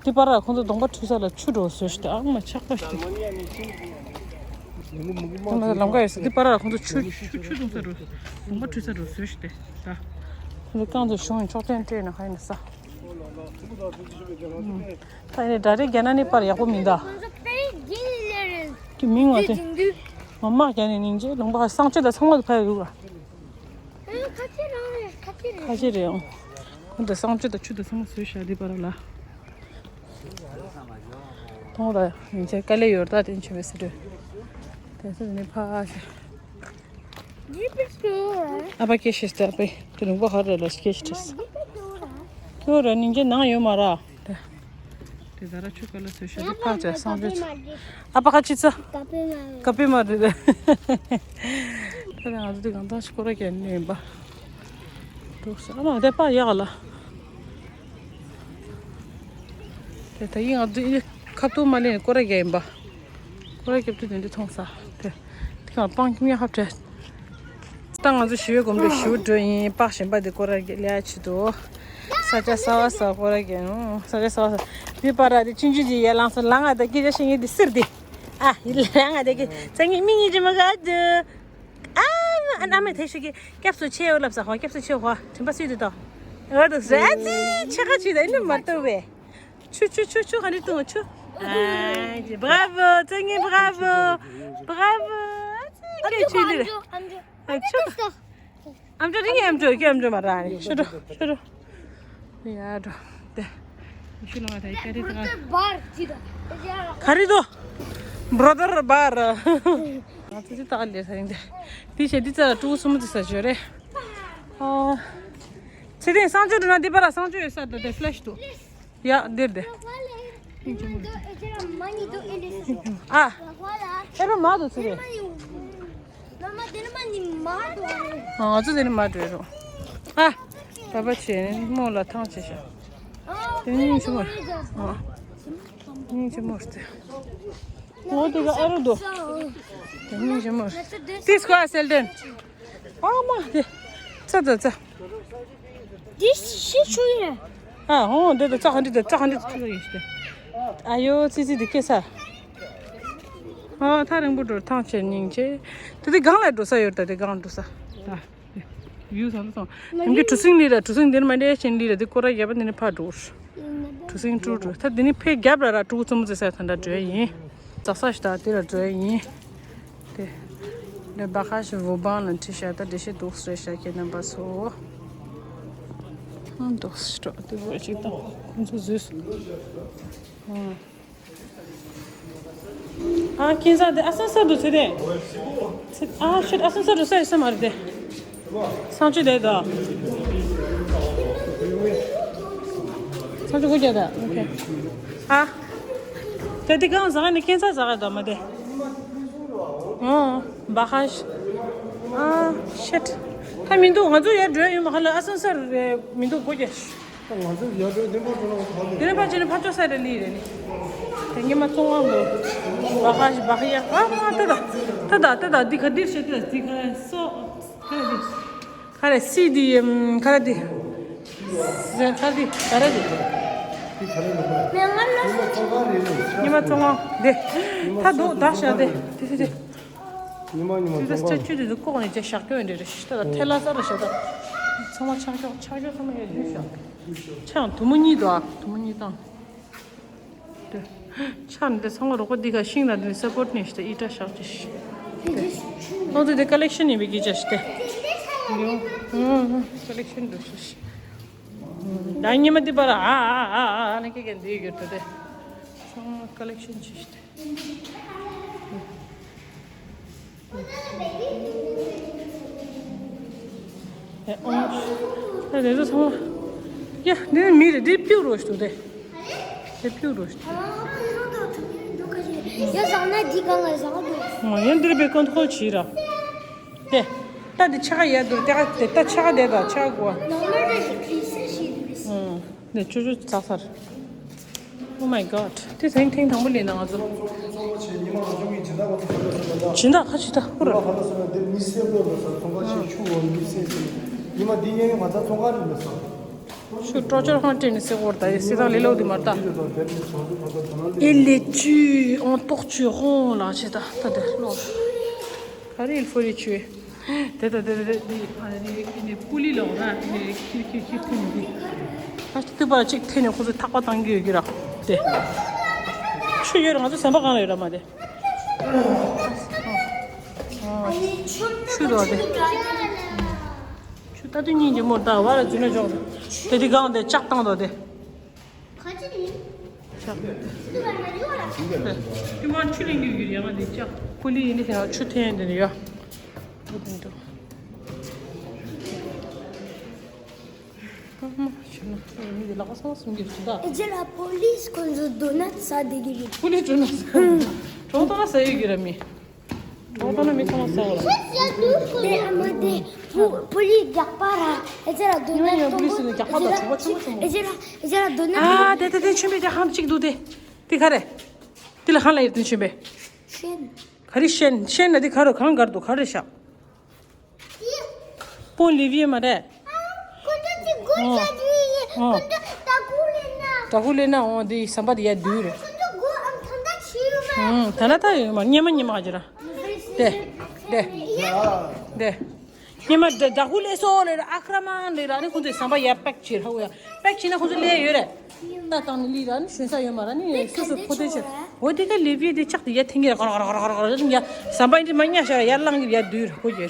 དེ་པར་ར་ཁོང་ཚོ་གདོང་པ་འཁྲུད་ས་ལ་ཆུ་འགྲོ་བཟོས་ཤིག་དེ་ཨ་མ་ཆག་པ་ཞིག་འདུག་ཁོང་ཚོ་ལམ་ཁ་ཡོད་ས་དེ་པར་ར་ཁོང་ཚོ་ཆུ་ཆུ་ཆུ་འཐུང་ས་འགྲོ་གདོང་པ་འཁྲུད་ས་འགྲོ་བཟོས་ཤིག་དེ་ད། ཁོང་ཚོ་རྐང་ཚོ་གཞུང་ཆོག་ཐེན་སྤྲད་ན་ཧ་ཡིན་ན་ས། ད་ཡིན་ནའི་ད་རེས་རྒྱ་ནག་ནས་པར་ཡག་པོ་མིན་ད། ཁོང་ཚོ་དཔེ་རྒྱན་ལས་རེད། ཀྱི་མིང་བ་དེ། དེ་རྒྱན་དུས། ང་མ་རྒྱ་ནས་ནིང་རྗེ་ལུང་པ་གསང་སྤྱོད་ད་ཚང་མ་དུ་ཕ་ཡ་རུ་ག་ཨེ་ཁ་ཆེ་རང་རེད་ཁ་ཆེ་རེད། ཁ་ཆེ་རེད་ཨང་། ཁོང་ད་གསང་སྤྱོད་ད་ཆུ་ད་ཚང་མ་བཟོས་ཤག་འདི་པར་ལ། མཐོང་ད་ནིང་རྗེ་དཀའ་ལས་ཡོར་ད་དེ་ཆེ་བས་སི་རེད། དེ་ཚོ་ནི་ཕ་ཤ། ཨ་ཕ་སྐད་ཤེས་ཏེ་ཨ་ཕའི་དེ་ལུང་པ་ཧར་རེ་ལ་སྐད་ཤེས་ཏེ། ཁྱོད་ར་སྙིང་རྗེ་ནང་ཡོད་མ་ར། དེ་དེ་ད་ར་ཆུ་ཀ་ལ་སོས་ཤ་དེ་ཕག་ཚོས་སང་ཕོད་ཚོ། ཨ་ཕ་ཁ་ཅི་ཚ། ཀ་པེ་མ་རེད། ད་ང་ཚོ་དེ་གང་ཐང་ཞིག་ཁོ་ར་གྱན་ནས་ཡིན་པ། འདུག་ས་ཨ་མ་དེ་ཕག་ཡག་ལ། དེ་ད་ཡིན་ང་ཚོ་ཁ་ཐུག་མ་ལེན་ཁོ་ར་གྱན་ཡིན་པ། ཁོ་ར་སྐྱབས་ཐུབ་དེ་འདྲ་མཐོང་ས་དེ། དེ་གང་སྤང་ཁྱིམ་ཡ་ཧབ་བྲལ། ད་ང་ཚོ་ཞི་བའི་གོམ་བགྲོད་ཞུ་འགྲོ་ཡིན་པག་གཞན་པ་དེ་སྐོར་ར་ལས་ཆེད་དུ། ས་ཆ་གསར་བ་ས་སྐོར་ར་གྱན་ས་ཆ་གསར་བ་ས། དེ་པར་ར་དེ་ཆུང་ཆུང་ཅིག་ཡར་ལངས་སོང་ལ་ང་ད་སྐད་ཆ་བཤད་ངེས་དེ་སིར་དེ། ཨ་ཡི་ལ་ང་དེ་གི་ཚ་ངེས་མི་ངེས་ཅི་མ་ག་དུ། ཨ་ཨ་ན་མེ་ཐེ་ཤུ་གི་སྐྱབས་སུ་ཆེ་འོ་ལབ་ས་ཧོ་སྐྱབས་སུ་ཆེ་ཧོ་དྲན་པ་སུས་དེ་དོ། འོ་དུ་ཟ་ཨ་ཙི་ཆེ་ཁ་ཆུ་དེ་ནི་མ་ཏོ་བས། ཆུ་ཆུ་ཆུ་ཆུ་ག་ནས་བཏུང་ཆུ། ཨ་ཅེ་bravo ཚེ་ངན་bravo bravo ཨ་ཅེ་སྐད་ཆུ་ལི་རེད། ཨ་ཆུ། ཨམ་ཅོ་རིང་ཨམ་ཅོ་ཀྱི་ཨམ་ཅོ་མ་ར་ནི་ཤོ་ཏོ་ཤོ་ཏོ། ཡ་ཏོ། དེ། ཤུ་ལ་མ་ཐའི་ཀ་རི་ཏོ། ཀ་རི་ཏོ། brother bar ང་ཚོ་ཅི་ཏག་ལེ་ས་ཡིན་དེ། དེ་བྱས་དེ་ཙ་ལ་ཀྲུ་གུ་སུ་མོ་དེ་ས་ཅོ་རེད། ཨ། ཚེ་དེ་སང་ཅོ་འགྲོ་ན་དེ་པར་སང་ཅོ་ཡོད་ས་དེ་flash ཏོ། ཡ་འདིར་དེ། ཨ། ཨེ་རོ་མ་དུ་ཚུ་རེད། ང་ཚོ་དེ་ནི་མ་འགྲོ་རོ། ཨ། པ་པ་ཆེ་མོ་ལ་ཐང་ཆེ་ཤ། དེ་ནི་ཆུ་མོ། ཨ། ཆུ་མོ་སྟེ། ངོ་དེ་ག་ཨ་རུ་དོ། དེ་ནི་ཆུ་མོ། དེ་སྐོ་ཨ་སེལ་དེན། ཨ་མ་དེ། ཙ་ཙ་ཙ། འདི་ཤི་ཆུ་ཡིན། ཨ་ཧོ་འདི་དུ་ཙག་ཧ་འདི་དུ་ཙག་ཧ་འདི་དུ་ཆུ་ཡིན་ཤི། ཨ་ཡོ་ཙི་ཙི་འདི་སྐྱེ་ས། ཨ་ཐག་རིང་པོ་འགྲོ་ཐང་ཆད་སྙིང་རྗེ། དེ་དེ་སྒང་ལ་འགྲོ་ས་ཡོད་ད་དེ་སྒང་འགྲོ་ས། ད་ཡུ་སང་སང་། ཡང་གི་གྲུ་སིང་ལི་ར་གྲུ་སིང་འདིར་མ་འདྲེ་ཆེན་ལི་ར་དེ་སྐོར་ར་རྒྱབ་པ་འདི་ནི་ཕར་འགྲོ། གྲུ་གཟིངས་ཀྲུག་ཀྲུག་ད་འདི་ནི་ཕའི་རྒྱབ་ལ་ར་ཀྲུ་གུ་རྩེད་མོ་རྩེ་ས་ད་འདྲ་འགྲོ་ཡ་ཡིན། རྩྭ་ས་ཞིག་ད་དེ་ལ་འགྲོ་ཡ་ཡིན། དེ། འདི་བ་ཁ་ཞིག་ཝུ་བང་ལ་འཁྲིད་ཤག་ད་འགྲེལ་བཤད་འདུག་སེ་རེད་ཤག་ཁྱེད་རྣམ་པ་ཚོ། ཨང་འདུག་སེ་འགྲོ་དེ་བོ་ཅིག་དང་ཁོང་ཚོ་བཟོས་སོང་། ཨང་། ཨ་ཁྱེད་ཚང་དེ་ཨ་སན་སར་དུ་ཚེ་དེ། ཨ་ཤིད་ཨ་སན་སར་དུ་ས་ཡི་ས་མ་རེད་དེ། སང་ཆུ་དེ་དོ། སང་ཆུ་གོ་རྒྱ་ད། ཨོ་ཁེ། ཨ། དེ་དེ་གང་ཟ་ག་ནི་ཁྱེད་ཚང་ཟ་ག་དོ་མ་དེ། ཨོ། བ་ཁ་ཤ། ཨ་ཤིད། ད་མི་འདུག་ང་ཚོ་ཡར་འགྲོ་ཡ་ཡོད་མ་ཁ་ལ་ཨ་སན་སར་རེད་མི་འདུག་གོ་རྒྱ་ཤ། ང་ཚོ་ཡར་འགྲོ་དེ་འཕར་འགྲོ་ན་ག་ལེ། དེ་ནས་ཕར་ཕྱིན་ནས་ཕར་ཕྱོགས་ས་རེ་ལི་རེ་ནི། དེ་ཉི་མ་ཚོང་ཁང་དུ། བ་ཁ་ཤ་བ་ཁ་ཡ་ཨ་མ་ཏ་ད། ཏ་ད་ཏ་ད་འདི་ག་འདིར་བྱེད་ཏ་འདི་ག་སོ། ག་རེ་འདི། ག་རེ་སི་འདི་ཡམ་ག་རེ་འདི། ག་རེ་འདི་ག་རེ་འདི། ཉི་མ་ཚོང་ཁང་འདི། ད་འདུག་ད་བྱ་དེ་དེ་དེ་དེ། ཉི་མ་ཉི་མ་དེ་ཚོ་ཚོང་ཁང་རེད། སི་ཊེ་ཅུ་དེ་ཚོ་ལྐོག་ནས་ཅིག་བཞག་རྒྱུ་ཡིན་འདྲ་རེད་ཤི་ད་ཐལ་ལ་ས་ར་ཤ་ད། ཚང་མ་ཆག་ཆོག་ཆག་ཆོག་ཚང་མ་ཡོད་རྒྱུ་ཤ། ཆག་དུ་མོ་གཉིས་དོ་ཨ་དུ་མོ་གཉིས་དང་། དེ། ཆག་འདི་ཚང་མ་རོགས་པ་འདི་ག་ཤིང་ལ་འདི་ས་པོར་ཊི་ནས་ཤི་ད་ཨི་ཏྲ་ཤག་ཅི་ཤི། ཁོང་ཚོ་འདི་ཀ་ལེག་ཤན་ཡིན་པའི་གི་ཅ་ཤི་ཏེ། ཡོ། ཀ་ལེག་ཤན་འདུག་ཤི་ཤི། ད་ཉི་མ་འདི་པར་ཨ་ཨ་ཨ་ཨ་ཨ་ནི་ཀེ་ཀེ་འདི་ཡོད་དོ་དེ། ཚང་མ་ཀ་ལེག་ཤན་ཅི་ཤི་ཏེ། ཨེ་ཨོ། ད་དེ་ཚོ་ཚང་མ། ཡ་འདི་ནི་མི་རེད་འདི་ཕིའུ་རོ་ཞིག་འདུག་སྟེ། དེ་ཕིའུ་རོ་ཞིག་ཡ་བཟང་ན་འདི་གང་ལ་བཟང་འདུག་ཨོ་ཡ་འདིར་པའི་ཀོན་ཐོལ་བྱེད་ར། དེ། ད་འདི་ཆ་ག་ཡ་འདུག་དེ་ག་དེ་ད་ཆ་ག་དེ་ད་ཆ་ག་གོ་ནང་མ་རེ་ཞིག་གིས་སེ་ཞིག་འདུག་ཨོ། འདི་ཆུ་ཆུ་ཚ་ཚ་རེད། Oh my god. དེ་ཐེངས་ཐེངས་དང་པོ་ལེན་ན་ང་ཚོ། སྦྱིན་བདག་ཁ་ཆེ་ད་ཧུར། ཆུ་སྤྲོ་ཆར་ཁང་སྤྲད་ནས་སེ་ཧོར་ད་ཡེ་སི་ཏང་ལེ་ལོ་དི་མར་ད། ཨེ་ལེ་ཆུ་ཨོང་ཏོག་ཆུ་ཧོང་ལག་ཆེ་ད་ད་དེ་ལོ། ག་རེ་ཨིལ་ཧྥོ་རི་ཆུ། དེ་ད་དེ་དེ་དེ་ཨ་ནི་ཨ་ནི་པུ་ལི་ལོག་ར་ཨ་ནི་ཁྱི་ཁྱི་ཁྱི་ཐུན་འདི། ཨ་ཏི་པ་ཅིག་ཐེ་ནས་ཁོ་ཚོ་ཐག་པ་བཏང་གི་ཡོད་ཀྱི་ར། དེ། ཆུ་ཡོད་ར་ང་ཚོ་ཟམ་པ་གང་ལ་ཡོད་ར་མ་དེ། ཆུ་དོ་དེ། ཆུ་ད་དུས་གཉིས་ཀྱི་མོར་ད་བ་ལ་འཛུལ་ན་འཇོག་དེ་དེ་གང་དེ་ལྕགས་བཏང་དོ་དེ། ཁ་ཅིག་ཡིན། ཤག་དེ་མར་ཆུ་ལེན་རྒྱུ་ཡོད་ཡ་ང་འདི་ལྕགས་ཀུ་ལི་ཡིན་ནི་ཡ་ཆུ་འཐེན་འདི་ནི་ཡ། འོ་དེ་འདུག་ཨ་མ་ཤི་ན་མི་འདི་ལག་པ་སང་སུམ་གྱི་ཅི་ད། ཨེ་ཅེ་ལ་པོ་ལིས་ཁོ་ཚོ་དོ་ནད་ཟ་བསྡད་ཀྱི་རེད། པོ་ལིས་དོ་ནད་ཟ། གྲོང་ཐོག་ན་ཟ་ཡོད་ཀྱི་ར་མི། གྲོང་ཐོག་ན་མི་ཚང་མ་ཟ་བ་ར། དེ་ཨ་མ་དེ་པོ་པོ་ལིས་རྒྱག་པ་ར་ཨེ་ཅེ་ལ་དོ་ཉི་མ་ཉི་མ་པོ་ལིས་ནི་རྒྱག་པ་དང་གྲོགས་པོ་ཆེན་པོ་ཆེན་པོ། ཨེ་ཅེ་ལ་ཨེ་ཅེ་ལ་དོ་ནད། ཨ་དེ་དེ་དེ་ཆུན་པའི་དེ་ཧམ་གཅིག་འདུག་དེ། དེ་ག་རེ། དེ་ལ་ཧང་ལ་ཡིར་དེ་ཆུན་པའི། ཤན། ག་རེ་ཤན་ཤན་ན་དེ་ག་རུ་གང་གར་འདུག་ག་རེ་ཤག་པོ་ལི་བི་ཡེ་མ་རེད། ཨོ། ཨོ། ད་ཁུ་ལེ་ན་འོ་འདི་ཟམ་པ་འདི་ཡ་དུས་རེད། ཨང་ད་ན་ད་ཡོད་མ་ཉེ་མ་ཉེ་མ་ག་ཅི་ར། དེ། དེ། དེ། ཉེ་མ་ད་ད་ཁུ་ལེ་སོ་ལེ་ར་ཨ་ཁ་ར་མན་ལེ་ར་ནི་ཁོང་ཚོའི་ཟམ་པ་ཡ་པེག་བྱེད་ཧ་གོ་ཡ་པེག་བྱེད་ན་ཁོང་ཚོ་ལེ་ཡོད་རེད། ད་དང་ནི་ལི་ར་ནི་ཞོན་ས་ཡོད་མ་ར་ནི་སོ་སོ་ཕོ་དེ་ཆེ། འོ་དེ་ག་ལེ་བི་དེ་ཆག་དེ་ཡ་ཐེང་གི་ར་ག་ར་ག་ར་ག་ར་ག་ར་ཡ་ཟམ་པ་ཡིན་དེ་མ་ཉ་ཤ་ར་ཡ་ལང་གི་ཡ་དུས་ར་ཧོ་ཡེ།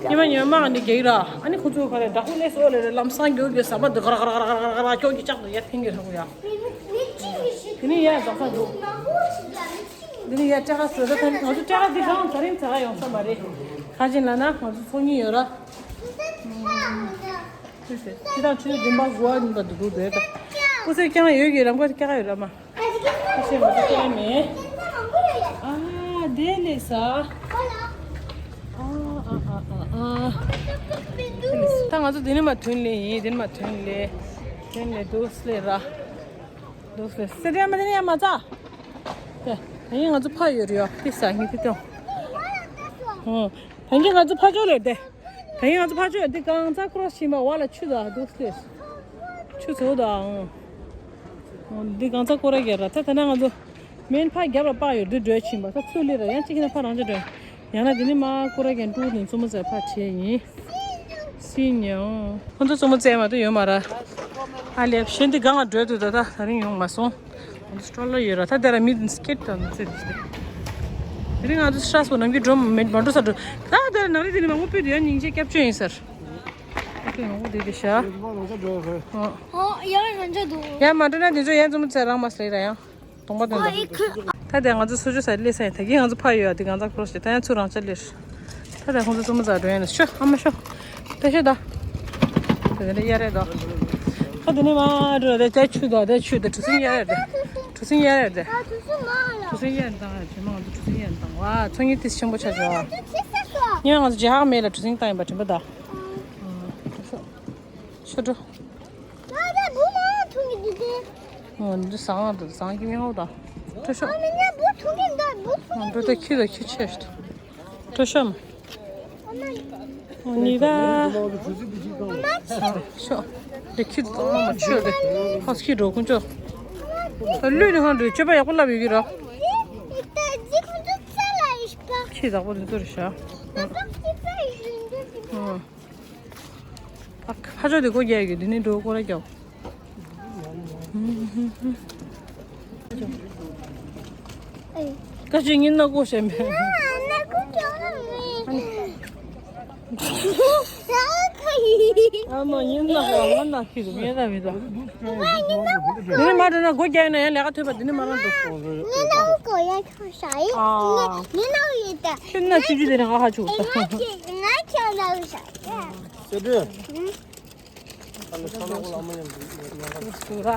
ཉི་མ་ཉི་མ་མང་འདི་རྒྱག་ར། ཨ་ནི་ཁོ་ཚོ་ག་རེ་བདག་པོ་ལས་སོ་ལས་རེ་ལམ་སང་རྒྱུག་རྒྱུག་ཟམ་པ་འདི་ག་ར་ག་ར་ག་ར་ག་ར་ག་ར་ཁྱོད་ཀྱི་ལྕགས་འདི་ཡར་འཐེན་གྱི་རེད་ཧོ་ཡ། དེ་ནི་ཡ་འཛག་ས་འདུག་འདི་ནི་ཡ་སྐྲ་ཁ་སོ་ད་ཐོན་ང་ཚོ་སྐྲ་ཁ་འདི་གང་དེ་རིང་ཟ་ག་ཡོང་ས་མ་རེད། ག་ཅིག་ལབ་ན་ང་ཚོ་ཚོགས་གཉིས་ཡོད་ར། ཁྱེད་དང་ཁྱོད་འདི་མ་གོ་བ་ཡིན་པ་འདུག་འདུག་རེད། སྐུ་ཚེ་ཀྱང་ཡོད་ཀྱི་རམ་ཀ་ཀྱག་ཡོད་ར་མ། ཨ་ཤེས་མ་ཐུབ་ཀྱག་མེད། ཨ་དེ་ལས་ས། ཨ་ཨ་ཨ་ཨ་ཨ། ད་ང་ཚོ་དེ་ནས་མ་ཐོན་ལེ་ཡིན་དེ་ནས་མ་ཐོན་ལེ། ཐོན་ལེ་དུས་ལེ་ར། དུས་ལེ་སེ་དེ་མ་དེ་ནས་ཡ་མ་ཚ། དེ་ཡིན་ང་ཚོ་ཕ་ཡོད་རེད་ཡ་དེ་ས་ངེས་དེ་ཏོ། ཨོ། ད་གིན་ང་ཚོ་ཕ་ཅོ་ལེ་དེ། ད་ཡིན་ང་ཚོ་ཕ་ཆོས་འདི་གང་ཚ་ཁོ་ར་ཤི་མ་བ་ལ་ཆུ་ད་འདུག་སྟེ། ཆུ་ཚོ་ད་ཨང་། འདི་གང་ཚ་ཁོ་ར་གྱ་ར་ད་ད་ན་ང་ཚོ་མེན་ཕ་རྒྱབ་ལ་པ་ཡོད་འདི་འགྲོས་ཕྱིན་པ་ད་ཚུར་ལེ་ར་ཡང་གཅིག་ན་ཕ་རང་ཅག་འགྲོས་ཡང་ན་འདི་ནི་མ་ཁོ་ར་གྱ་འགྲོ་ནས་མཚོ་མོ་ཟེར་ཕ་བྲིས་ཡིན། ཡིན་ཡང་ཁོང་ཚོ་བཙུན་མོ་བཙལ་མ་གཏོགས་ཡོད་མ་རེད། ཨ་ལས་གཞན་དེ་སྒང་ལ་འགྲོ་འདུག་ད་ད་ད་རིང་ཡོང་མ་སོང་། ཁོང་ཚོ་སྤྲོ་ལོ་ཡོད་ར། ད་དེ་ར་མི་དེ་སྐད་དང་ཚེ་དེ་དེ་རིང་ང་ཚོ་སྲས་པོ་ནམ་རྒྱུན་འགྲོ་མེད་མ་འགྲོ་ས་འགྲོ། ད་དེ་ར་ནང་རི་དེ་ནི་མང་པོ་སྤོས་དུ་ཡང་སྙིང་རྗེ་སྐྱབས་བཅོལ་ཡིན་ཟེར། ཨ་ཁུ་མང་པོ་དེ་དེ་ཤ། ཨོ་ཡ་རང་ཅག་འདུག་ཡ་མ་འགྲོ་ན་དེ་ཚོ་ཡང་བཙུན་མོ་བཙལ་རང་མ་སླེབས་ར་ཡང་། གདོང་པ་དོན་དུ། ད་དེ་ང་ཚོ་སུ་ཅུ་ས་སླེབས་ས་ཡིན། ད་གིན་ང་ཚོ་ཕ་ཡོད་ཨ་དེ་གང་ཚ་ཁོ་ཞེ་ད་ཡང་ཚུར་རང་ཅག་སླེབས། ད་དེ་ཁོང་ཚོ་བཙུན་མོ་ཚ་འགྲོ་ཡིན་ན་ཤོ་ཨ་མ་ཤོ། ད་ཤོ་ད། དེ་ནས་གཡར་རེད་དོ། ད་དེ་ནས་མ་འགྲོ་དེ་དེ་ཆུ་དོ་དེ་ཆུ་དེ་གྲུ་གཟིངས་གཡར་རེད་དེ། གྲུ་གཟིངས་གཡར་རེད་དེ། གྲུ་གཟིངས་གཡར་དང་ཨ་ཇེ་མ་ང་ཚོ་གྲུ་གཟིངས་གཡར་དང་ཝ་ཚོང་གཉིས་ཏིས་ཆེན་པོ་ཆགས་བྱུང་ཨ། ཉིན་ང་ཚོ་རྗེས་ཧག་མེད་ལ་གྲུ་གཟིངས་བཏང་ཡིན་པ་དྲན་པ་ད། ཤོ་འགྲོ། ང་ད་བུ་མ་འཐུང་གི་འདུག་སྟེ། ཨོ་འདི་བཟང་ང་འདུག་བཟང་གི་མི་ཧོ་ད། ཏོ་ཤོ། ཨ་མ་ཉ་བུ་འཐུང་གི་འདུག་བུ་འཐུང་གི་འདུག་ཏོ་ཁྱི་ད་ཁྱི་ཆེ་ཤོ། ཏོ་ཤོ། ཨ་མ། ཨོ་ནི་ད། ཨ་མ་ཆེ། ཤོ། དེ་ཁྱི་ད་མ་ཆེ་དེ། ཧ་སི་ཁྱི་འགྲོ་ཀུན་ཅོ། ད་ལུས་ནི་ཧང་འགྲོ་སྤྱོད་པ་ཡག་པོ་ལབ་ཡོད་ཀྱི་ར། ད་ཅི་ཁུ་ཚོ་ཚ་ལ་ཡིས་པ། ཁྱི་བདག་པོ་དེ་ཚོ་རེད་ཤག་ཨ་ཕ་ཕྱོགས་དེ་སྒོ་རྒྱག་ཡོད་དེ་ནི་འགྲོ་སྐོར་ར་རྒྱག་ཀ་ཅི་ཉིན་ན་སྒོ་ཞེན་པས། ཨ་མ་ཉིན་ན་སྒོ་ང་ན་ཁྱི་རུ་ངེད་ད་མི་ད། དེ་ནི་མ་འགྲོ་ན་སྒོ་རྒྱག་ཡོད་ན་ཡང་ལས་ཀ་ཐོས་པ་དེ་ནི་མ་རང་འདུག་ཁྱོད་ན་ཆུ་ཆུ་དེ་ནི་ང་ཧ་ཆུ། ང་ཁྱོད་ན་ལུ་ཤ། སེ་འབྲས། ཨ་ལེ་ས་ལ་གོ་ལ་མ་ཡང་འདུག་ཡང་ཁ། སུ་ར།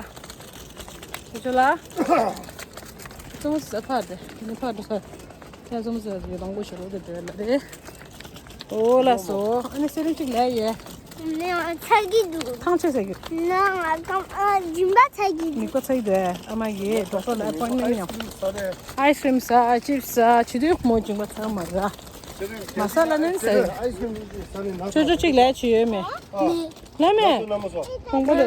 ཁྱོད་ལ། ཙུམ་ས་ཕ་དེ་ནི་ཕ་དུ་ས། ཁྱོད་ཙུམ་ས་ཡོད་དང་གོ་ཤོར་བ་དེ་དེ་ལ་རེད། ཨོ་ལ་སོ་ཨ་ནི་སེ་རིང་གཅིག་ལས་ཡེ། ནི་ང་ཚ་གི་འདུག་ཐང་ཆད་ཟེར་གི། ན་ང་ཀམ་ཨ་སྦྱིན་པ་ཚ་གི་འདུག་མིག་པ་ཚ་གི་འདུག་ཨ་མ་གིས་ཌོག་ཊར་ལ་ཨེ་པོའིན་མེན་ཡང་། ཨའི་སི་ཀྲིམ་ཟ་ཨ་ཅིབ་ཟ་ཆུ་དུས་མོ་སྦྱིན་པ་ཚ་མ་ར། མ་ས་ལ་ནན་ཟེར། ཅོ་ཅོ་གཅིག་ལས་ཆུ་ཡོད་མེད། ལ་མེད། ཁོང་པོ་དེ།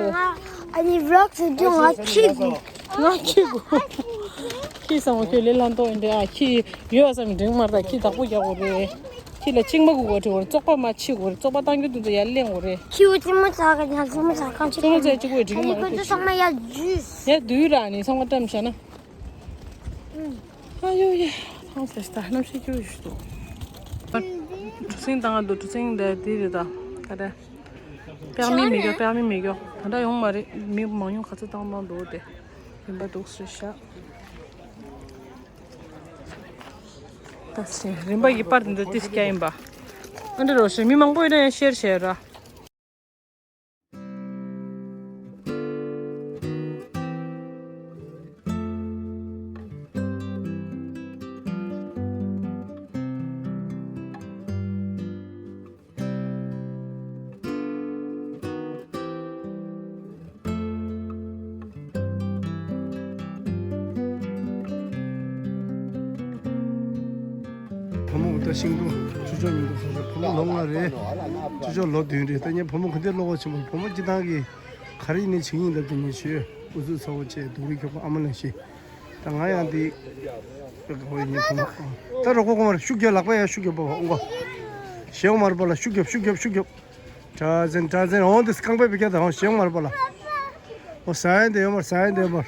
ཨ་ནི་ཝི་ལོག་བྱེད་དུས་ང་ཁྱི་དགོས། ང་ཁྱི་དགོས། ཁྱི་བཟང་བོ་ཁྱོད་ལས་ལྷན་ཏོག་ཡིན་དེ་ཨ་ཁྱི་ཡོད་བསམ་འདྲེང་མར་དང་ཁྱི་བདག་པོ་རྒྱག་དགོས་རེད། ཁྱི་ལ་གཅིག་མ་དགོས་དགོས་དྲི་བར་བཙོག་པ་མ་ཕྱི་དགོས་རེད། བཙོག་པ་བཏང་རྒྱུ་དུ་དུ་ཡར་གླེང་དགོས་རེད། ཁྱི་བོ་ཙི་མོ་ཚ་ག་ཉ་ཙི་མོ་ཚ་གང་ཆེ་ཙི་མོ་ཚ་གཅིག་པོ་ཡི་འགྲིག་གི་མ་རེད། ཁྱོད་ཚོ་ཚང་མ་ཡར་འཇུས། ཡ་དུས་ར་ནི་ཚང་མ་བཀྲམ་བྱས་ན། ཨ་ཡོ་ཡ། ཐང་སེ་ད་གནམ་གཤིས་སྐྱོ་ཞིག་འདུག་གྲུ་གཟིངས་བཏང་ང་འདུག་གྲུ་གཟིངས་འདི་འདི་རེད་ད། ག་རེ། པགས་མི་མི་རྒྱོ་པགས་མི་མི་རྒྱོ། ད་ལྟ་ཡོང་མ་རེད། མི་མང་ཉུང་ག་ཚོད་བཏང་བཏང་འདུག་དེ། རིམ་པ་འདུག་སེ་ཤག་ད་སེ་རིམ་པ་གི་པར་འདི་ཏིས་སྐྱ་ཡིན་པ། ཨ་འདྲ་རོ་ཞེ་མི་མང་པོ་ཡིན་ན་ཡང་ཤེར་བྱས་ར། བུ་མོ་ད་ཤིང་སྡོང་ཆུ་ལྕོག་ཉིན་དུ་ཚོགས་ཤོག་བུ་མོ་ལོ་ལྔ་རེད། ཆུ་ལྕོག་ལོ་བདུན་རེད། ད་ངས་བུ་མོ་ག་འདྲས་བློ་ཁོག་ཆེན་པོ་བུ་མོ་སྤྱི་བཏང་གི་ག་རེ་ཡིན་ནའི་བྱེད་ཀྱི་ཡིན་ལབ་དུས་ངས་ཞུས། ཨུ་ཚུགས་ཚ་བོ་བྱས་སྡུག་རུས་ཁྱོག་པོ་ཨ་མ་ལ་ཤི། ད་ང་ཡང་འདི་ཨོ་ཡིན་བུ་མོ། ད་རོགས་གོ་གོ་མར་ཤུགས་རྒྱབ་ལག་པ་ཡང་ཤུགས་རྒྱབ་པ་འོང་གོ་ཞེ་འོང་མར་པ་ལ་ཤུགས་རྒྱབ་ཤུགས་རྒྱབ་ཤུགས་རྒྱབ། གྲྭ་ཚན་གྲྭ་ཚན་འོང་འདི་རྐང་པའི་བེ་ཀྱ་ད་འོང་ཞེ་འོང་མར་པ་ལ། ཨོ་ཟ་ཡན་དེ་ཡོད་མར་ཟ་ཡན་དེ་ཡོད་མར།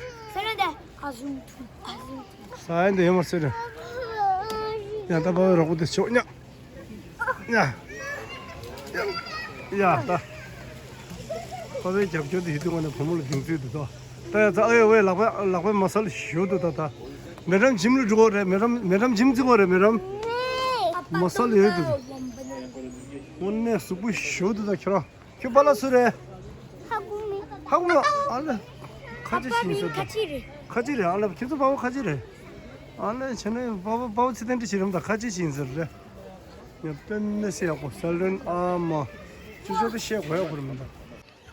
ཟ་ཡན་དེ་ཡོད་མར་ཟེར། ཡང་ད་པ་བའི་རོགས་པ་དེ་ཆོག་ཉག་ཡ། ཡ་ད། ཁོ་པའི་རྒྱབ་སྐྱོར་དེ་ཡིད་དུ་འོང་ནས་བུ་མོ་ལ་གདུང་ཚིག་འདུག་ད། ད་ཡ་ད་ཨེ་ཝེ་ལག་པ་ལག་པའི་མ་སལ་ཞུ་འདུག་ད་ད། མེ་ཌམ་ཇིམ་ལ་འགྲོ་གོ་རེད། མེ་ཌམ་མེ་ཌམ་ཇིམ་རྩི་གོ་རེད་མེ་ཌམ། མ་སལ་ཡོད་འདུག་དངོས་གནས་གཟུགས་པོ་ཞུ་འདུག་ད་ཁྱོད་རང་། ཁྱོད་པཱ་ལགས་སུ་རེད། ཧ་གོ་མེད། ཧ་གོ་མེད་ཨ་ལེ། ཁ་ཆེ་ཞིག་ཡིན་ཟེར་ད། ཁ་ཆེ་རེད། ཁ་ཆེ་རེད་ཨ་ལེ། ཁྱེད་ཚོ་པཱ་པ་ཁ་ཆེ་རེད། ཨ་ལེ་བྱས་ན་པཱ་པ་པཱ་པ་ཚེ་བརྟན་འདྲི་བྱེད་རིམ་ད་ཁ་ཆེ་ཞིག་ཡིན་ཟེར་རེད། ཡ་དཔེ་མི་སྲིད་ཡག་པོ་སལ་རན་ཨ་མ། ཅི་ཅོ་དེ་བཤད་དགོས་ཡག་པོ་རེད་མི་འདུག་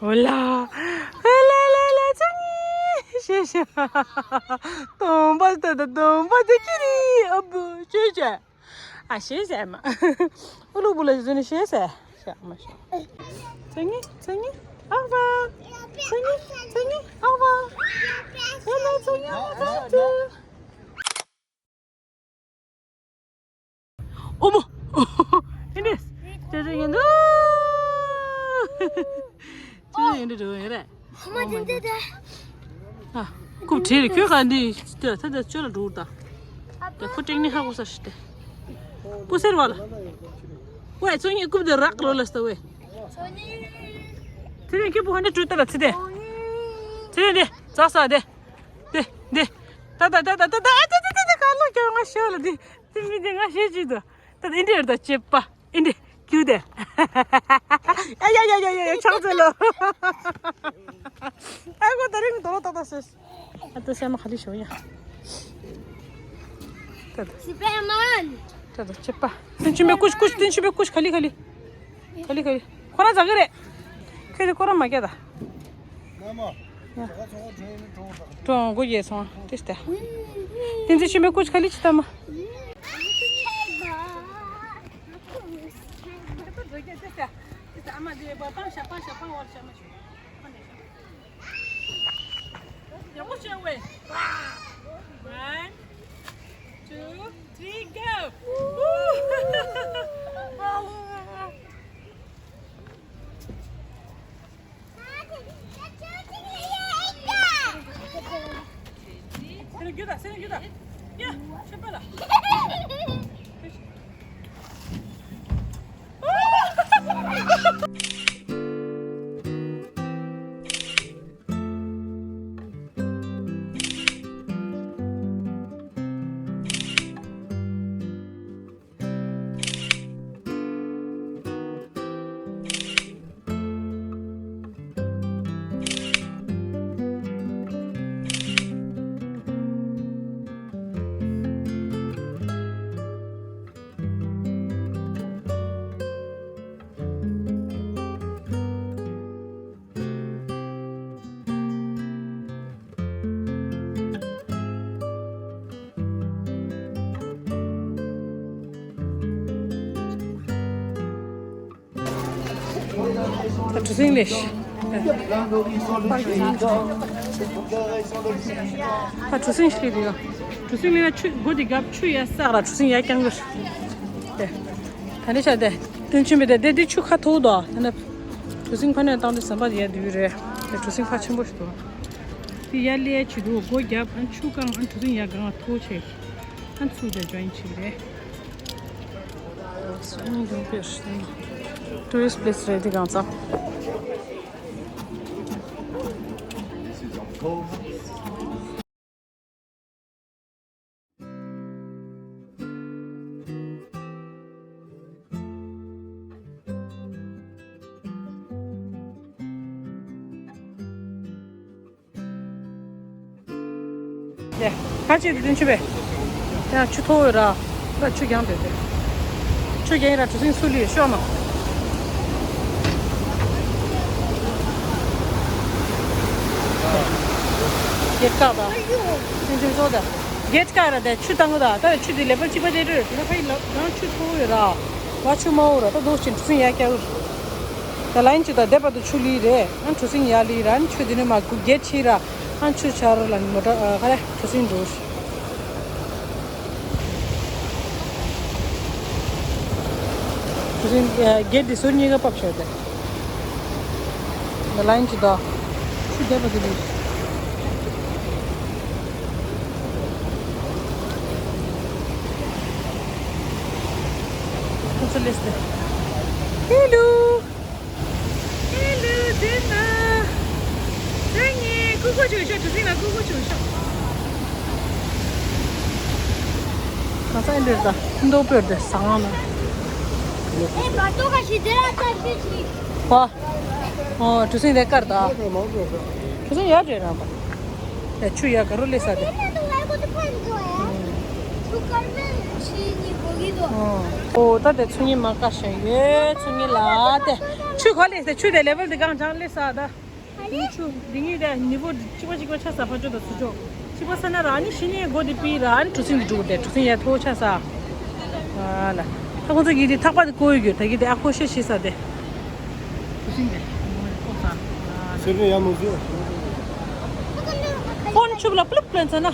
ཨོ་ལ། ཨ་ལ་ལ་ལ་ཚ་ནི། ཤེ་ཤེ། སྟོང་པ་ད་ད་སྟོང་པ་ད་ཀི་རི་ཨ་བུ་ཅོ་ཅོ། ཨ་ཤེས་ཟེར་མ། ཨུ་ལུ་བུ་ལ་ཟེར་ནི་ཤེས་ཟེར། ཤ་མ་ཤ། ཚེ་ངི་ཚེ་ངི་ཨ་བ། ཚེ་ངི་ཚེ་ངི་ཨ་བ། ཨ་ལ་ཚེ་ངི་ཨ་བ་ཚེ། ཨོ་མོ། ཨིན་དིས། ཅེ་ཅེ་ཡིན་དུ། ཅི་ཡིན་འདྲ་འགྲོ་ཡིན་རེད། ཧ་མ་དེ་འདྲ་དེ། ཨ། རྐུབ་བྲེགས་རེད་ཁྱོད་ག་འདི་ད་ད་ད་ཅོ་ལ་འགྲོ་ད། ད་ཁོ་ཀྲིག་ནི་ཧ་གོ་ས་ཞིག་སྟེ། སྤུ་སེར་བ་ལ། ཝེ་ཚོ་གཉིས་རྐུབ་དེ་རག་རོ་ལ་སྟ་ཝེ། ཚེ་རིང་ཁྱོད་སྤུ་ཧ་འདྲ་བྲུས་ད་ལ་ཚེ་དེ། ཚེ་རིང་དེ་ཛ་ས་དེ། དེ་དེ། ད་ད་ད་ད་ད་ད་ཨ་ད་ད་ད་ད་ག་ལོ་ཀྱང་ང་ཤོད་ལ་དེ། དེ་མི་དེ་ང་ཤེས་ཀྱི་འདུག་ད་ཨིན་དྲེར་ད་ཅེ་པ། ཨིན་དྲེ་ཀྱུ་དེ། ཨ་ཡ་ཡ་ཡ་ཡ་ཡ་ཆང་ཚེ་ལོ། ཨ་ཁོ་ད་རིང་དོ་ལོ་ཏག་ཏག་སོས། ཨ་ཏོ་སེ་མ་ཁ་ལི་ཤོ་ཡ། ད་ད། སི་པེར་མན། ད་ད་ཅེ་པ། ཏིན་ཆུ་མེ་ཀུཤ་ཀུཤ་ཏིན་ཆུ་མེ་ཀུཤ་ཁ་ལི་ཁ་ལི། ཁ་ལི་ཁ་ལི། ཁོ་རང་ཟ་གི་རེད། ཁྱོད་ཀྱི་ཁོ་རང་མ་སྐྱེ་ད། ཀྲོང་གོ་ཡེ་སོང་ཏེ་སྟེ། ཏིན་ཆུ་མེ་ཀུཤ་ཁ་ལི་ཅི་ད་མ། One, two, three, go! གྲུ་གཟིངས་ལས། ད་གྲུ་གཟིངས་ཤིག་རེད་ཡ། གྲུ་གཟིངས་ལས་ན་ཆུ་སྒོ་དེ་རྒྱབ་ཆུ་ཡ་བསགས་ར་གྲུ་གཟིངས་ཡ་རྐྱང་གི། དེ། ད་ནི་ཤ་དེ། ཏིན་ཆུ་མི་དེ་དེ་དེ་ཆུ་ཁ་ཐོག་དོ། ད་ནི། གྲུ་གཟིངས་ཕ་ནས་བཏང་དུས་ཟམ་པ་ཡ་དུས་རེད། དེ་གྲུ་གཟིངས་ཕ་ཆེན་པོ་ཞིག་འདུག་དེ་ཡ་ལས་ཆུ་དུ་སྒོ་རྒྱབ་ཨ་ཆུ་བཀང་ཨ་གྲུ་གཟིངས་ཡ་གང་ཐོག་ཆེ། ཨ་ཚུགས་དེ་ཇོ་ཡིན་ཆེ་རེད། Tourist place རེད་འདི་གང་ཚང་། ལེ། ཁ་ཅིག་ཏུ་ཆུ་བེ། ཡང་ཆུ་ཐོག་ཡོད་ར། ད་ཆུ་རྒྱང་དེ་དེ། ཆུ་རྒྱང་ར་གྲུ་གཟིངས་སུ་ལུས་ཤོག་མ། གེ་ཀ་ད། ཆུ་ཆུ་ཚོ་ད། གེ་ཀ་ར་དེ་ཆུ་བཏང་གི་ད། ད་ཆུ་དེ་ལེ་བལ་གཅིག་པ་དེ་རེད། ད་ཕ་ཡི་ལ་ད་ཆུ་ཐོག་ཡོད་ར། ང་ཆུ་མ་འོ་ར། ད་དོ་ཆེན་གྲུ་གཟིངས་ཡ་སྐྱ་གི། ད་ལན་ཅིག་ད་སྡེ་པ་དུ་ཆུ་ལི་རེད། ཨ་ཆུ་སྲིན་ཡ་ལི་ར་ཨ་ཆུ་དེ་ནི་མ་གུ་གེ་ཆི་ར། ཨ་ཆུ་ཆ་ར་ལ་མོ་ཊ་ཨ་ག་རེ་ཆུ་སྲིན་འགྲོ་ཤི། ཆུ་སྲིན་གེ་དེ་སོ་གཉིས་ཀ་ཕབ་ཆོག་དེ། ད་ལན་ཅིག་ད་ཆུ་སྡེ་པ་དུ་ལི། ཁོ་ཚོ་ལེས་ཏེ། ཧེ་ལུ། ཧེ་ལུ། དེ་ན། དེ་ངས་ཀུ་ཀུ་བྱོས་ཤོག་གྲུ་གཟིངས་ལ་ཀུ་ཀུ་བྱོས་ཤོག་ག་ས་ཨེ་འདྲ་ད་ཧིན་དོ་པོར་དེ་ཟང་ང་ན། ཨེ་བར་ཏོ་ཁ་ཤི་དེ་ར་ད་ཤི་ཤི། ཧོ། ཨོ་གྲུ་གཟིངས་དེ་དཀར་ད། གྲུ་གཟིངས་ཡར་འདྲེ་ར་པ། ཡ་ཆུ་ཡ་ག་རུ་ལེ་ས་དེ། ཨོ། ཨོ་ད་དེ་ཆུ་ཉི་མ་ཀ་ཤ་ཡོད་ཆུ་ཉི་ལ་དེ། ཆུ་ག་ལེ་ས་ཆུ་དེ་ལེ་བལ་དེ་གང་ཅང་ལེ་ས་ད། ཆུ་འདི་ཉིད་དེ་ཉི་བོ་གཅིག་པ་གཅིག་པ་ཆ་ས་ཕ་ཆོ་ད་སུ་ཆོ། གཅིག་པ་ས་ན་ར་ནི་ཤི་ནི་སྒོ་དེ་པི་ར་ནི་གྲུ་གཟིངས་དེ་འགྲུག་དེ་གྲུ་གཟིངས་ཡ་ཐོ་ཆ་ས། ཨ་ལ། ད་ཁོ་ཚོ་གི་དེ་ཐག་པ་དེ་བཀོལ་ཡོད་ད་གི་དེ་ཨ་ཁོ་ཤེས་ཤེས་ས་དེ། གྲུ་གཟིངས་དེ་ཁོ་ས། སེ་རེ་ཡ་མོ་ཟེ། ཁོ་ནི་ཆུབ་ལ་པླུབ་པླན་ཚ་ན།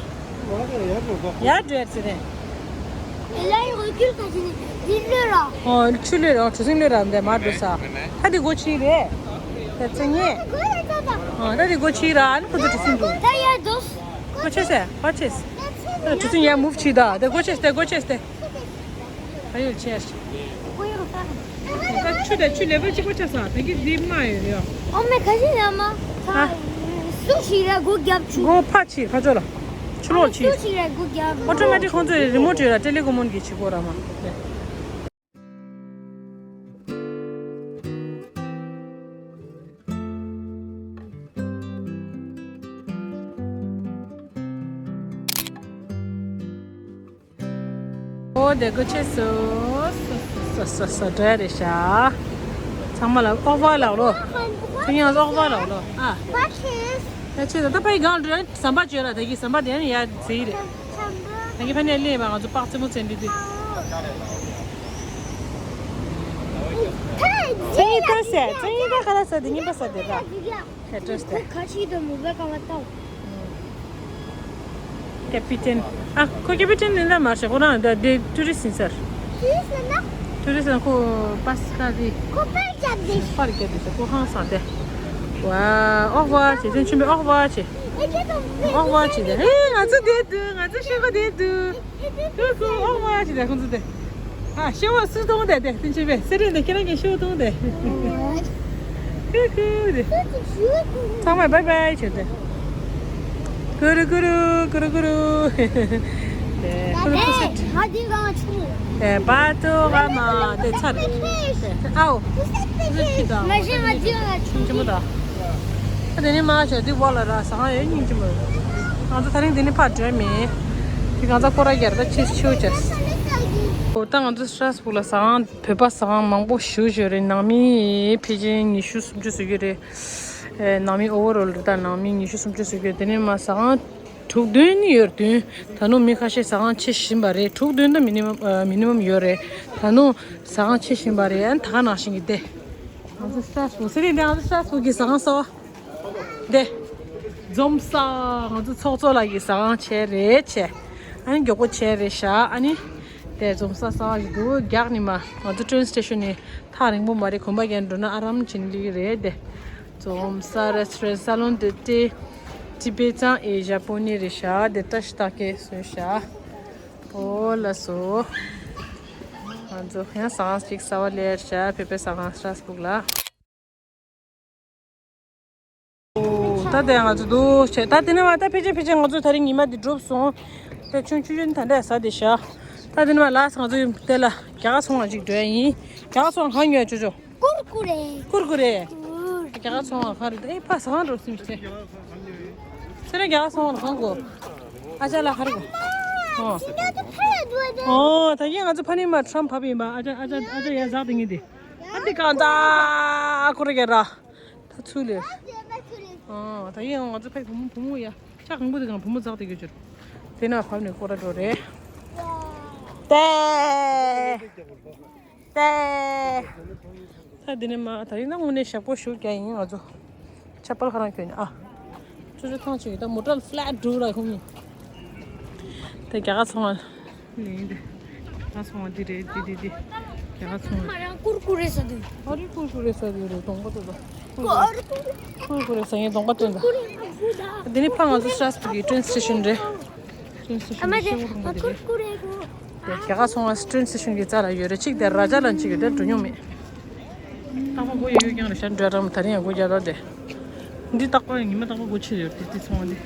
ཡ་འདྲེ་ཚེ་རེད། ཨེ་ལ་ཡི་འོ་ཁྱུར་ཁ་ཅི་ནི་འདི་ལོས་ར། ཨོ་ཆུ་ལོས་ར་གྲུ་གཟིངས་ལོས་ར་འདི་མ་འགྲོ་ས། ད་འདི་སྒོ་ཕྱི་རེད། ཚེ་ཉེ། ཨ་ད་དེ་སྒོ་ཕྱེ་ར། ཨ་ནི་ཁོ་ཚོ་དྲི་སིན་འདུག་ད་ཡར་འགྲོ། སྒོ་ཕྱེ་སེ། སྒོ་ཕྱེ་སེ། ད་དྲི་སིན་ཡར་མུབ་བྱེད་ད། དེ་སྒོ་ཕྱེ་སེ། སྒོ་ཕྱེ་སེ། ཨ་ཡོ་ཆེ། ད་ཆུ་དང་ཆུ་ལེ་བར་གཅིག་པ་ཆགས་སོང་། ད་གི་འདི་མ་ཡོད་ཡོ། ཨོ་མེ་ཁ་ཤས་ཡ་མ། ཧ། སུ་ཞིག་ར་སྒོ་རྒྱབ་ཆུ། སྒོ་ཕར་ཕྱེ། ཕར་ཕྱོགས་ལ། ཆུ་ལོག་ཕྱེ། སུ་ཞིག་ར་སྒོ་རྒྱབ། ཨོ་ཊོ་མེ་ཊིག་ཁོང་ཚོའི་རི་མོ་ཊི་ཡོད་ར། ཊེ་ལེ་ཀོ་མོན་གྱི་བྱེད་སྒོ་ར་མ། ཨོ་དེ་སྒོ་ཕྱེ་སོང་། སོ་སོ་སོ་སོ་འདྲ་རེད་ཤག་ཚང་མ་ལ་ཨོག་བ་ལགས་ལོ། ཁྱེད་ཡང་ཨོག་བ་ལགས་ལོ། ཨ། ད་ཕྱེ་ད། ད་ཕ་ཡི་གང་འགྲོ་ཡང་ཟམ་པ་བརྗོད་ལ། ད་གི་ཟམ་པ་དེ་ནི་ཡ་ཟེ་རེད། ད་གི་ཕ་ནས་ལེན་པ་ང་ཚོ་པག་ཙེ་མོ་ཙེ་འདི་དུས། ཚེ་ཡི་ད་ཟེར། ཚེ་ཡི་ད་ག་ལ་ཟེར། དེ་གཉིས་པ་ཟེར་དེ་ད། ཨེ་ཌི་རེ་སི་དེ། ཁ་ཤས་དང་མུ་བེ་ཀ་བ་ཏོ། ཀེ་པི་ཊན། ཨ་ཁོ་ཀེ་པི་ཊན་ནི་ད་མ་རེད། ཁོ་རང་ད་དེ་ཊུ་རི་སི་ཊི་ཡིན་ས་རེད། ཊུ་རི་སི་ཊི་ཡིན་ན་ཁོ་པ་སི་ཀ་དེ། ཁོ་པར་རྒྱབ་དེ། པར་རྒྱབ་དེ་ས་ཁོ་ཧང་སང་དེ། ཝ་ཨོག་བ་བྱེད། དེ་ཆུན་པའི་ཨོག་བ་བྱེད། ཨོག་བ་བྱེད་དེ། ཨེ་ང་ཚོ་དེ་འདུག་ང་ཚོ་ཤེས་གོ་དེ་འདུག་ཁུ་ཁུ་ཨོག་མ་ཅི་དེ་ཁོང་ཚོ་དེ། ཨ་ཤེས་བ་སུ་གཏོང་དེ་དེ་དེ་ཆེ་བས་སེ་རེ་དེ་ཁྱེད་རང་གི་ཤེས་བ་གཏོང་དེ། ཁུ་ཁུ་དེ། ཚང་མ་བའི་བའི་བྱེད་དེ། ཀུ་རུ་ཀུ་རུ་ཀུ་རུ་ཀུ་རུ། དེ་ཀུ་རུ་ཀུ་སེ། ང་འདི་གང་ཆུང་། དེ་བ་ཏོ་ག་མ་དེ་ཚར། དེ་ཨའོ། ཀུ་སེ་དེ་ཁྱི་དང་། མ་གཞི་ང་འདི་གང་ཆུང་། ཆེན་པོ་དང་། ཨ་དེ་ནས་མ་བྱས་དེ་བ་ལ་ར་ཟ་ཁང་ཡོད་སྙིང་རྗེ་མོ། ང་ཚོ་ད་རིང་འདི་ནས་ཕར་འགྲོ་མེད། དེ་གང་ཚ་སྐོར་ར་རྒྱར་ད་ཆེ་ཆེའུ་བྱས། འོ་ད་ང་ཚོ་སི་ཊ་ར་སི་བུག་ལ་ཟ་ཁང་བོད་པ་ཟ་ཁང་མང་པོ་ཞེ་པོ་ཅིག་ཡོད་རེད། ནང་མི་ཕལ་ཆེར་ཉི་ཤུ་སུམ་ཅུ་ཙམ་ཡོད་རེད། ཨེ་ནང་མི་ཨོ་བར་ཨོལ་རེད། ད་ནང་མི་ཉི་ཤུ་སུམ་ཅུ་ཙམ་ཡོད། དེ་ནས་མ་ཟ་ཁང་དྲུག་བདུན་ནི་ཡོད་རེད། ད་ནུ་མི་ཁ་ཤས་ཟ་ཁང་ཕྱེ་བཞིན་པ་རེད། དྲུག་བདུན་ད་མི་ནི་མམ་ཨ་མི་ནི་མམ་ཡོད་རེད། ད་ནུ་ཟ་ཁང་ཕྱེ་བཞིན་པ་རེད། ཨ་ནི་ད་ག་ནང་བཞིན་གྱི་བསྡད། ང་ཚོ་སི་ཊ་ར་སི་བུག་ཟེར་ནས་ང་ཚོ་སི་ཊ་ར་སི་བུག་གི་ཟ་ཁང་གསར་པ། དེ། འཛོམས་ས། ང་ཚོ་ཚོགས་གཙོ་ལགས་ཀྱི་ཟ་ཁང་བྱས་རེད་བྱས། ཨ་ནི་མགྱོགས་པོ་བྱས་རེད་ཤག་ཨ་ནི། དེ་འཛོམས་ས་གསར་པ་ཞིག་འདུག་རྒྱག་ནི་མ། ང་ཚོ་ཊེན་སི་ཊེ་ཤན་ནས་ཐག་རིང་པོ་མ་རེད། གོམ་པ་རྒྱག་འགྲོ་ན་ཨ་རམ་བྱེད་ནི་ལིག་རེད་དེ། འཛོམས་ས་རེ་སི་ཊོ་རན་ཊི་སཱ་ལོན་ཏི་ཏི་ཏི་པེ་ཙང་ཨེ་ཞ་པོ་ནི་རེད་ཤག་དེ་བཀྲ་ཤིས་རྟགས་བརྒྱད་བཟོས་ཤག་ཨོ་ལགས་སོ། ང་ཚོ་ཡང་ཟ་ཁང་ཅིག་གསར་པ་སླེབས་ཤག་བོད་པའི་ཟ་ཁང་སི་ཊ་ར་སི་བུག་ལ། ད་དེ་ང་ཚོ་འདུག་བྱས། ད་དེ་ནས་མ་ད་ཕལ་ཆེར་ཕལ་ཆེར་ང་ཚོ་ད་རིང་ཉི་མ་འདི་འགྲུབ་སོང་། ད་ཆུང་ཆུང་ཆུང་ད་འདྲ་ཟ་དེ་ཤག་ད་དེ་ནས་མ་ལགས་ང་ཚོ་དེ་ལ་རྒྱ་གར་ཚོང་བ་ཅིག་འགྲོ་ཡ་ཡིན། རྒྱ་གར་ཚོང་བ་གང་ཉོས་ཅོ་ཅོ། ཀུར་ཀུ་རེ། ཀུར་ཀུ་རེ། རྒྱ་གར་ཚོང་བ་ག་རེ་ད་ཨེ་ཕ་ཟ་ཁང་འགྲོ་སེམས་ཤེས། ཚེ་རིང་རྒྱ་གར་ཚོང་བ་གང་གོ། ཨ་ཅག་ལ་ག་རེ་གོ། ཨོ། ཨོ་ད་གིན་ང་ཚོ་ཕ་ནི་མ་ཁྲམ་བབས་ཡིན་པ། ཨ་ཅག་ཨ་ཅག་ཨ་ཅག་ཡ་ཟག་དེ་ངེས་དེ། ཨ་དེ་གང་ད་ཀོ་རེ་ག་ར། ད་ཚུལ་ལས། ཨ་ད་ཡིན་ང་ཚོ་ཕའི་བུ་མོ་བུ་མོ་ཡ། ཆ་གང་པོ་དེ་གང་བུ་མོ་འཛག་དེ་གི་ཅོར། དེ་ན་བབས་ནས་ཀོ་ར་འགྲོ་རེད། ཏེ། ཏེ། ད་དེ་ནས་མ་ད་ཡིན་ན་དངོས་གནས་ཞག་པོ་ཞུགས་ཀྱང་ཡིན་ང་ཚོ། ཆ་པལ་ཁ་རང་གྱོན་ནས་ཨ། ཅོ་ཅོ་ཐང་ཆེ་གི་ད་མོ་ཊ་ལ་ཕ་ལེ་ཊི་འགྲོ་ར་ཁོང་གཉིས། དེ་རྒྱ་གར་ཚོང་བ། ཡིན་དེ། ད་ཚོང་བ་འདི་རེད། འདི་འདི་འདི། རྒྱ་གར་ཚོང་བ། ང་རང་ཀུར་ཀུ་རེ་ཟ་འདོད། ཨ་རི་ཀུར་ཀུ་རེ་ཟ་འདོད་རེད། གདོང་པ་ཏོ་ད། ཀུར་ཀུར་ཀུར་ཀུ་རེ་ཟ་ངའི་གདོང་པ་སྟོན་ད། ཀུར་ཀུ་རེ་ཟ་འདོད། འདི་ནི་ཕ་ང་ཚོ་སི་ཊ་ར་སི་བུག་གི་ཊེན་སི་ཊེ་ཤན་རེད། ཊེན་སི་ཊེ་ཤན་ཨ་མ་རེད། ཤེས་གོ་རུང་བ་དེ་རེད། ཀུར་ཀུ་རེ་གོ། དེ་རྒྱ་གར་ཚོང་བ་ཊེན་སི་ཊེ་ཤན་གྱི་རྩ་ལ་ཡོད་རེད། གཅིག་དེ་ར་ཇ་ལན་གཅིག་ཡོད་དེ་འགྲོ་མྱོང་མེད། རྟག་པར་སྒོ་ཡོད་ཀྱང་རེད་ཤག་འགྲོ་རམ་ད་རིང་ཡང་སྒོ་རྒྱག་རོགས་དེ། འདི་རྟག་པར་ཉི་མ་རྟག་པར་སྒོ་ཕྱེ་ཡོད་དེ་དེ་ཚོང་བ་འདི།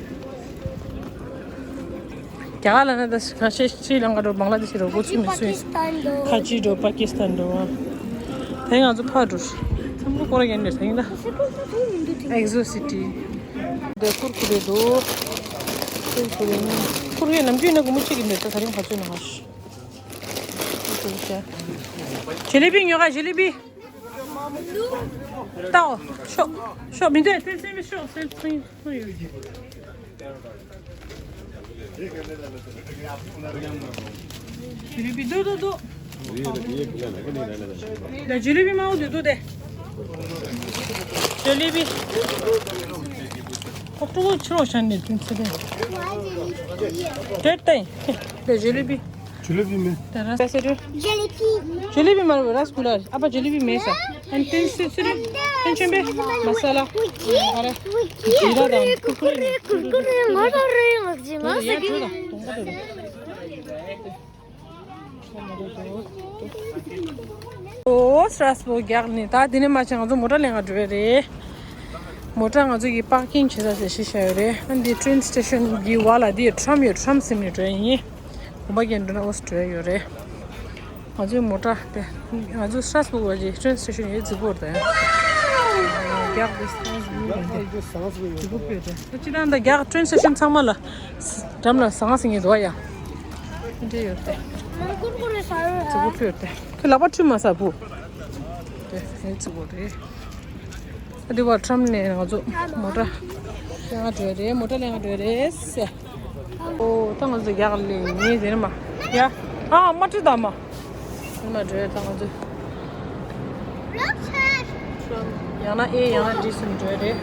རྒྱ་གར་ལ་ན་ད་ཁ་ཤས་སྲི་ལང་ཀ་འགྲོ། བང་ལ་དེ་ཤི་འགྲོ། སྒོ་ཚུགས་མི་ཚུགས་ཡིན། ཁ་ཆེ་འགྲོ། པ་ཀི་སི་ཐན་འགྲོ། ད་ཡིན་ང་ཚོ་ཕར་འགྲོ། ཚང་མ་སྐོར་ར་རྒྱག་འདྲ་ད་ཡིན་ད། ཨེག་ཟོ་སི་ཊི། འདི་ཀུར་ཀུ་རེ་འདུག་ཀུར་ཀུ་རེ་ནི་ཀུར་ཀུ་རེ་ནམ་རྒྱུན་ནས་སྒོར་མོ་གཅིག་གི་འདུག་ད་ད་རིང་ག་ཚོད་ན་ཧ་ཤི། ཇེ་ལི་པི་ཉོ་ག་ཇེ་ལི་པི། ལྟའོ། ཤོག་ཤོག་མི་འདུག་སེམས་སེམས་ཤོག་སེམས་སེམས་སེམས་ཡོད་ཀྱི། ཇེ་ལི་པི་འདུག་འདུག་འདུག་ད་ཇེ་ལི་པི་མང་པོ་འདུག་འདུག་སྟེ། ཇེ་ལི་པི། ཁོ་ཀྲུ་བོ་ཕྱི་རོགས་ཤར་ནས་དུས་ཚོད་དེ། དེ་ལྟ་ཡིན། དེ་ཇེ་ལི་པི། Jalebi mi? Jalebi. Jalebi mi, rasgulla. Apa jalebi mi sa? And tin sisiri. And chembe. Masala. Ara. Jira dan. Kurkure, kurkure, mara re, mara re. ཨོ་སྲས་པོ་རྒྱག་ནི་ད་དེ་ནས་མ་ཆེ་ང་ཚོ་མོ་ཊ་ལེན་ག་འགྲོ་ཡ་རེད། མོ་ཊ་ང་ཚོ་གི་པར་ཀིང་བྱེད་ས་ཞེས་ཤིག་བྱ་ཡོད་རེད། ཨ་འདི་ཊེན་སི་ཊེ་ཤན་གི་བར་ལ་འདི་ཊམ་ཡོད། ཊམ་ཟིན་ནས་འགྲོ་ཡ་ཡིན། གོམ་པ་རྒྱག་འགྲོ་ན་ཨོ་སི་འགྲོ་ཡ་ཡོད་རེད། ང་ཚོའི་མོ་ཊ་དེ་ང་ཚོ་སྲས་པོ་བ་ཅིག་ཊེན་སི་ཊེ་ཤན་ཡོད་རྫིག་པོ་རེད། རྒྱག་དེ་སྲས་པོ་རེད། རྫིག་པོ་ཕོད་དེ་ཁྱེད་རང་ད་རྒྱག་ཊེན་སི་ཊེ་ཤན་ཚང་མ་ལ་འགྲམ་ལ་ཟངས་ཟིན་གྱི་འདུག་ཡ། འདྲེ་ཡོད་དེ། རྫིག་པོ་ཕོད་དེ། ཁྱོད་ལག་པ་འཁྲུད་མ་ཟ་བུ། དེ་ཨེ་ཙི་བོ་རེད། ཨ་དེ་བར་ཊམ་ནས་ང་ཚོ་མོ་ཊ་ལེན་ག་འགྲོ་རེད། མོ་ཊ་ལེན་ག་འགྲོ་རེད་ཟེར། ཨོ་ད་ང་ཚོ་རྒྱག་ལེ་ངས་ཟེར་མ། ཡ། ཨ་མ་ཁྲིད་ད་མ། ཟེར་མ་འགྲོ་ད་ང་ཚོ། ཡང་ན་ཨེ་ཡང་ན་འདི་སུ་འགྲོ་རེད།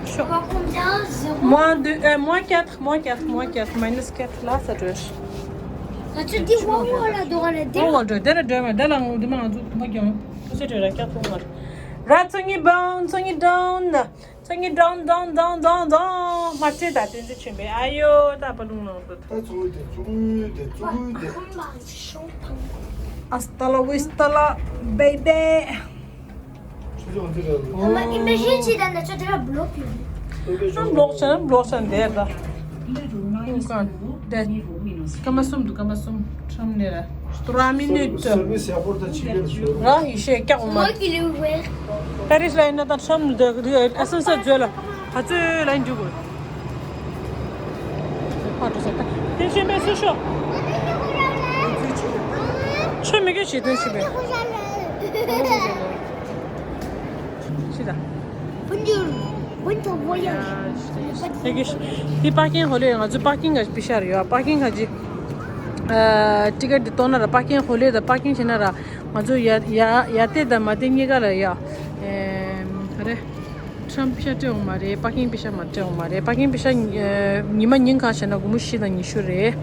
ཤོག moins deux, euh, moins quatre, moins quatre, moins quatre, minus quatre, là, ça doit être. ང་ཚོ་འདི་ཝོ་ཝོ་ལ་འགྲོ་ག་རེད། འདི་ཝོ་ཝོ་འགྲོ། དེ་ལ་འགྲོ་མ། དེ་ལ་ངོ་དེ་མ་ང་ཚོ་གོམ་པ་རྒྱག་ཁུ་སེ་འགྲོ་ར་སྐྱག་ཐུང་མ་རེད། ར་ཚོ་ཉི་བང་ཚོ་ཉི་ཌོན་ཚོ་ཉི་ཌོན་ཌོན་ཌོན་ཌོན་ཌོན། མ་ཚེ་ད་དེ་ཚོ་ཆེན་པོའི་ཨ་ཡོ་ད་པ་ལུང་ནང་དུ། ད་ཚོ་དེ་ཚོ་དེ་ཚོ་དེ། Hasta la vista, la baby. Ama imagine chi dan da cho tera block yo. Am block chan, block chan der da. Kan. De. Kama sum du, kama sum. Tram nera. Trois minutes. Service airport da chi. Ra hi she kya umar. Paris la ina da tram de, ascenseur de la. Ha zu la inju. ཕར་འགྲོ་ས་ད། དེ་ཤེས་མེད་སུ་ཤོག་ཆོས་མི་དགོས་ཞེས་དོན་ཤེས་པས། ཤེས་ད། Bonjour. Bon voyage. དེ་གི་དེ་པར་ཀིང་ཧོལ་ལེ། ང་ཚོ་པར་ཀིང་ག་པི་ཤར་ཡོད། པར་ཀིང་ག་ཅི། ཨ་ཊི་ཀེ་ཊི་དེ་གཏོང་ན་ར། པར་ཀིང་ཧོལ་ལེ་དང་པར་ཀིང་བྱེད་ན་ར། ང་ཚོ་ཡ་ཡ་ཡ་ཏེ་དང་མ་ཏེ་གཉིས་ཀ་ལ་ཡ། ཨེ་ག་རེ། ཊམ་པི་ཤ་སྤྲད་འོང་མ་རེད། པར་ཀིང་པི་ཤ་མ་སྤྲད་འོང་མ་རེད། པར་ཀིང་པི་ཤ་ཉི་མ་ཉིན་གང་བྱས་ན་སྒོར་མོ་བཞི་དང་ཉི་ཤུ་རེད།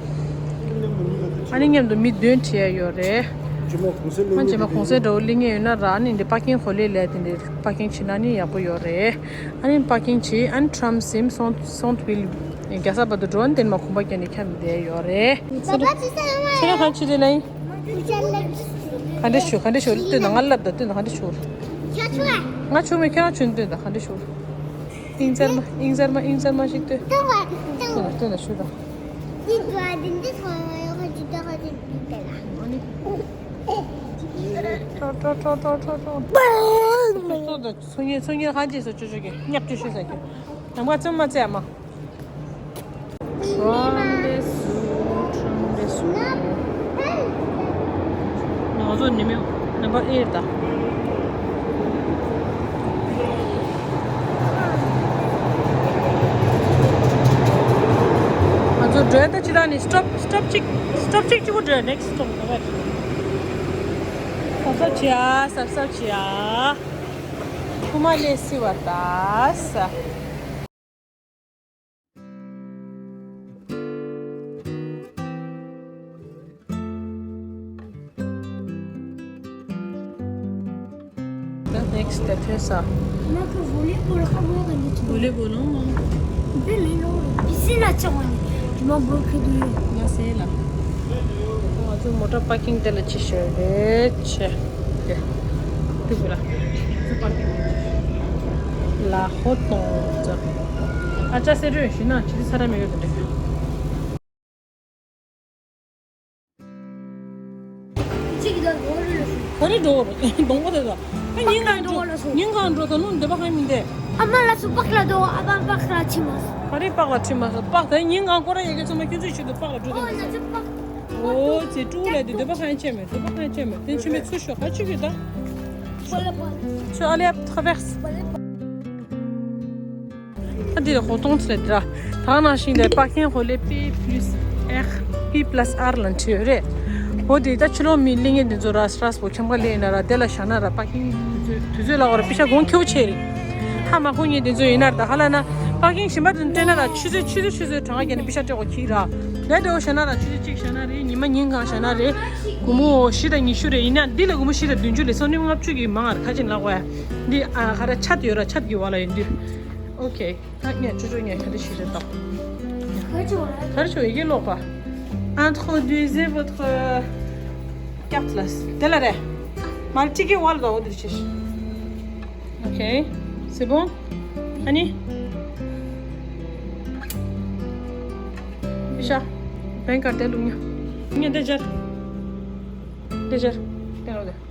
ཨ་ནི་མཉམ་དུ་མི་བདུན་ཁྲིད་ཡ་ཡོད་རེད། ཨ་རྗེས་མ་གུང་སེང་འདྲ་བོ་སླེབས་མཁན་ཡོད་ན་ར། ཨ་ནི་འདི་པར་ཀིང་ཧོལ་ལེ་ལས་དེ་འདྲའི་པར་ཀིང་བྱེད་ན་ནི་ཡག་པོ་ཡོད་རེད། ཨ་ནི་པར་ཀིང་བྱེད། ཨ་ནི་ཊམ་སིམ་སོང་སོང་དུ་བིལ་རྒྱལ་ས་བར་དུ་འགྲོ་ན་དེ་ནས་མ་གོམ་པ་བརྒྱབ་ནས་འཁྱམས་བསྡད་ཡོད་རེད། ཁྱེད་རང་གང་བྱེད་དེ་ན་ཡིན། ག་འདྲ་ཞུ། ག་འདྲ་ཞུ། ལྟོས་དང་། ང་ལབ་དང་། ལྟོས་དང་། ག་འདྲ་ཞུ། ང་ཆུང་མེད། ཁྱེད་རང་ཆུང་། ལྟོས་དང་། ག་འདྲ་ཞུ། ཨིན་ཙར་མ། ཨིན་ཙར་མ། ཨིན་ཙར་མ་ཞིག་ལྟོས། ལྟོས་དང་། ལྟོས་དང་། ཞུ་དང་། ཏོ་ཏོ་ཏོ་ཏོ་ཏོ་ཏོ། ཚོ་ཉེ་ཚོ་ཉེ་ཧ་ཅེ་སོ་ཅོ་ཅོ་གི་ཉབ་ཅོ་ཤུ་ས་གི། ནམ་ག་ཙམ་མ་ཙེ་ཨ་མ། ཁྲོམ་ལས་སུ། ཁྲོམ་ལས་སུ། ང་ཚོ་ནི་མི་རྣམ་པ་ཨེར་ད། ང་ཚོ་འགྲོ་ད་ཅི་ད་ནི་སི་ཊོབ། སི་ཊོབ་གཅིག་སི་ཊོབ་གཅིག་གཅིག་པོ་འགྲོ། ནེག་སི་ཊོབ་ག་བར། སབ་སབ་བྱེད་ཨ། སབ་སབ་བྱེད་ཨ། ཁུ་མ་ལས་སི་བ་ད་ས། ད་ནེག་སི་ཊི་ད་ཐོས་ས། ང་ཁོ་ཝོ་ལེ་བོལ་ཁ་བོ་ག་འདི་ཆུ། ཝོ་ལེ་བོལ་ནོ། འདི་ལེ་ལོ། པི་སི་ན་ཆོག་ནི། ང་སེ་ལ། ང་ཚོ་མོ་ཊ་པར་ཀིང་དེ་ལ་ཅི་ཤོད་རེད་ཆེ། དེ། དེ་བུ་ལ། ལ་ཧོ་ཏོང་ཙ། ཨ་ཅག་སེ་རུ་ཤི་ན་ཅི་ས་ར་མེ་ཡོད་དེ། ག་རེ་འགྲོ་རེད། གདོང་པ་དེ་དང་། ཨ་ཉིན་གང་འགྲོ། ཉིན་གང་འགྲོ་ད་ནུ་འདི་པ་གང་མིན་ཏེ། ཨ་མ་ལ་སུ་པག་ལ་འགྲོ། ཨ་མ་པག་ལ་ཁྲིད་མ་སོང་། ག་རེ་པག་ལ་ཁྲིད་མ་སོང་། པག་ད་ཉིན་གང་ཁོ་ར་ཡ་གི་ཚོ་མ་ཁྱོད་ཚོའི་ཆེད་དུ་པག་ལ་འགྲོ་ད། ཨོ་ན་ཚོ་པག་ཨོ་ཚེ་ཀྲུའུ་ལ་དེ་འདི་པ་གང་བྱས་མེད། འདི་པ་གང་བྱས་མེད། དེ་ཆུ་མེད་ཚུར་ཤོག་ག་ཆུ་གི་ད། ཆུ་ཨ་ལེ་ཐ་བེགས། ད་འདི་ལ་ཧོ་ཏོང་ཚེ་འདི་ར། ད་ནང་བཞིན་དེ་པར་ཀིང་ཧོ་ལེ་པི་པི་ལ་སི་ཨར། པི་པི་ལ་སི་ཨར་ལ་འཁྲིད་ཡོད་རེད། ཧོ་དེ་ད་ཕྱི་ལོགས་མི་གླེང་ངེས་འདི་ཚོ་ར་སི་ར་སི་པོ་ཁྱམ་ཁ་ལེན་ན་ར་དེ་ལ་བཞག་ན་ར་པར་ཀིང་དུས་ཚོད་དུས་ཚོད་ལ་འོ་ར་པི་ཤ་གོང་ཁེའུ་ཆེ་རེད། ཧ་མ་གོ་ངེས་འདི་ཚོ་ཡིན་ན་ར་ད་ཧ་ལ་ན་པར་ཀིང་གཞན་པ་དུ་སྤྲད་ན་ར་ཆུ་ཚོད་ཆུ་ཚོད་ཆུ་ཚོད་གྲངས་ཀ་བརྒྱབ་ནས་པི་ཤ་སྤྲད་དགོས་ཁྱི་ར། ལས་འདྲ་བོ་བཞག་ན་ར་ཆུ་ཚོད་གཅིག་བཞག་ན་རེད། ཉི་མ་ཉིན་གང་བཞག་ན་རེད། སྒོར་མོ་བཞི་དང་ཉི་ཤུ་རེད། ཡིན་ན་འདི་ལ་སྒོར་མོ་བཞི་དང་བདུན་ཅུ་ལས་སོ་ནི་ལྔ་བཅུ་གི་མང་ང་ར་ཁ་ཅིག་ལག་པ་ཡ། འདི་ཨ་ག་ར་ཆད་ཡོད་ར། ཆད་ཀྱི་བ་ལ་ཡིན་དུས། ཨོ་ཁེ། ད་ངས་ཅོ་ཅོ་ངས་ག་འདྲ་ཞིག་རེད་ད། ག་རེ་བྱུང་། ཡི་གེ་ཀློག་པ། Introduisez votre carte là. དེ་ལ་རེད། མར་ཊི་ཀེ་ཝལ་ག་འོ་དེར་ཆེ། ཨོ་ཁེ། C'est bon. ཨ་ནི། ཤ། བེང་ཀར་དེ་ལུག་ཉ། ངས་དེ་སྦྱར། དེ་སྦྱར། དེ་ལོག་དེ།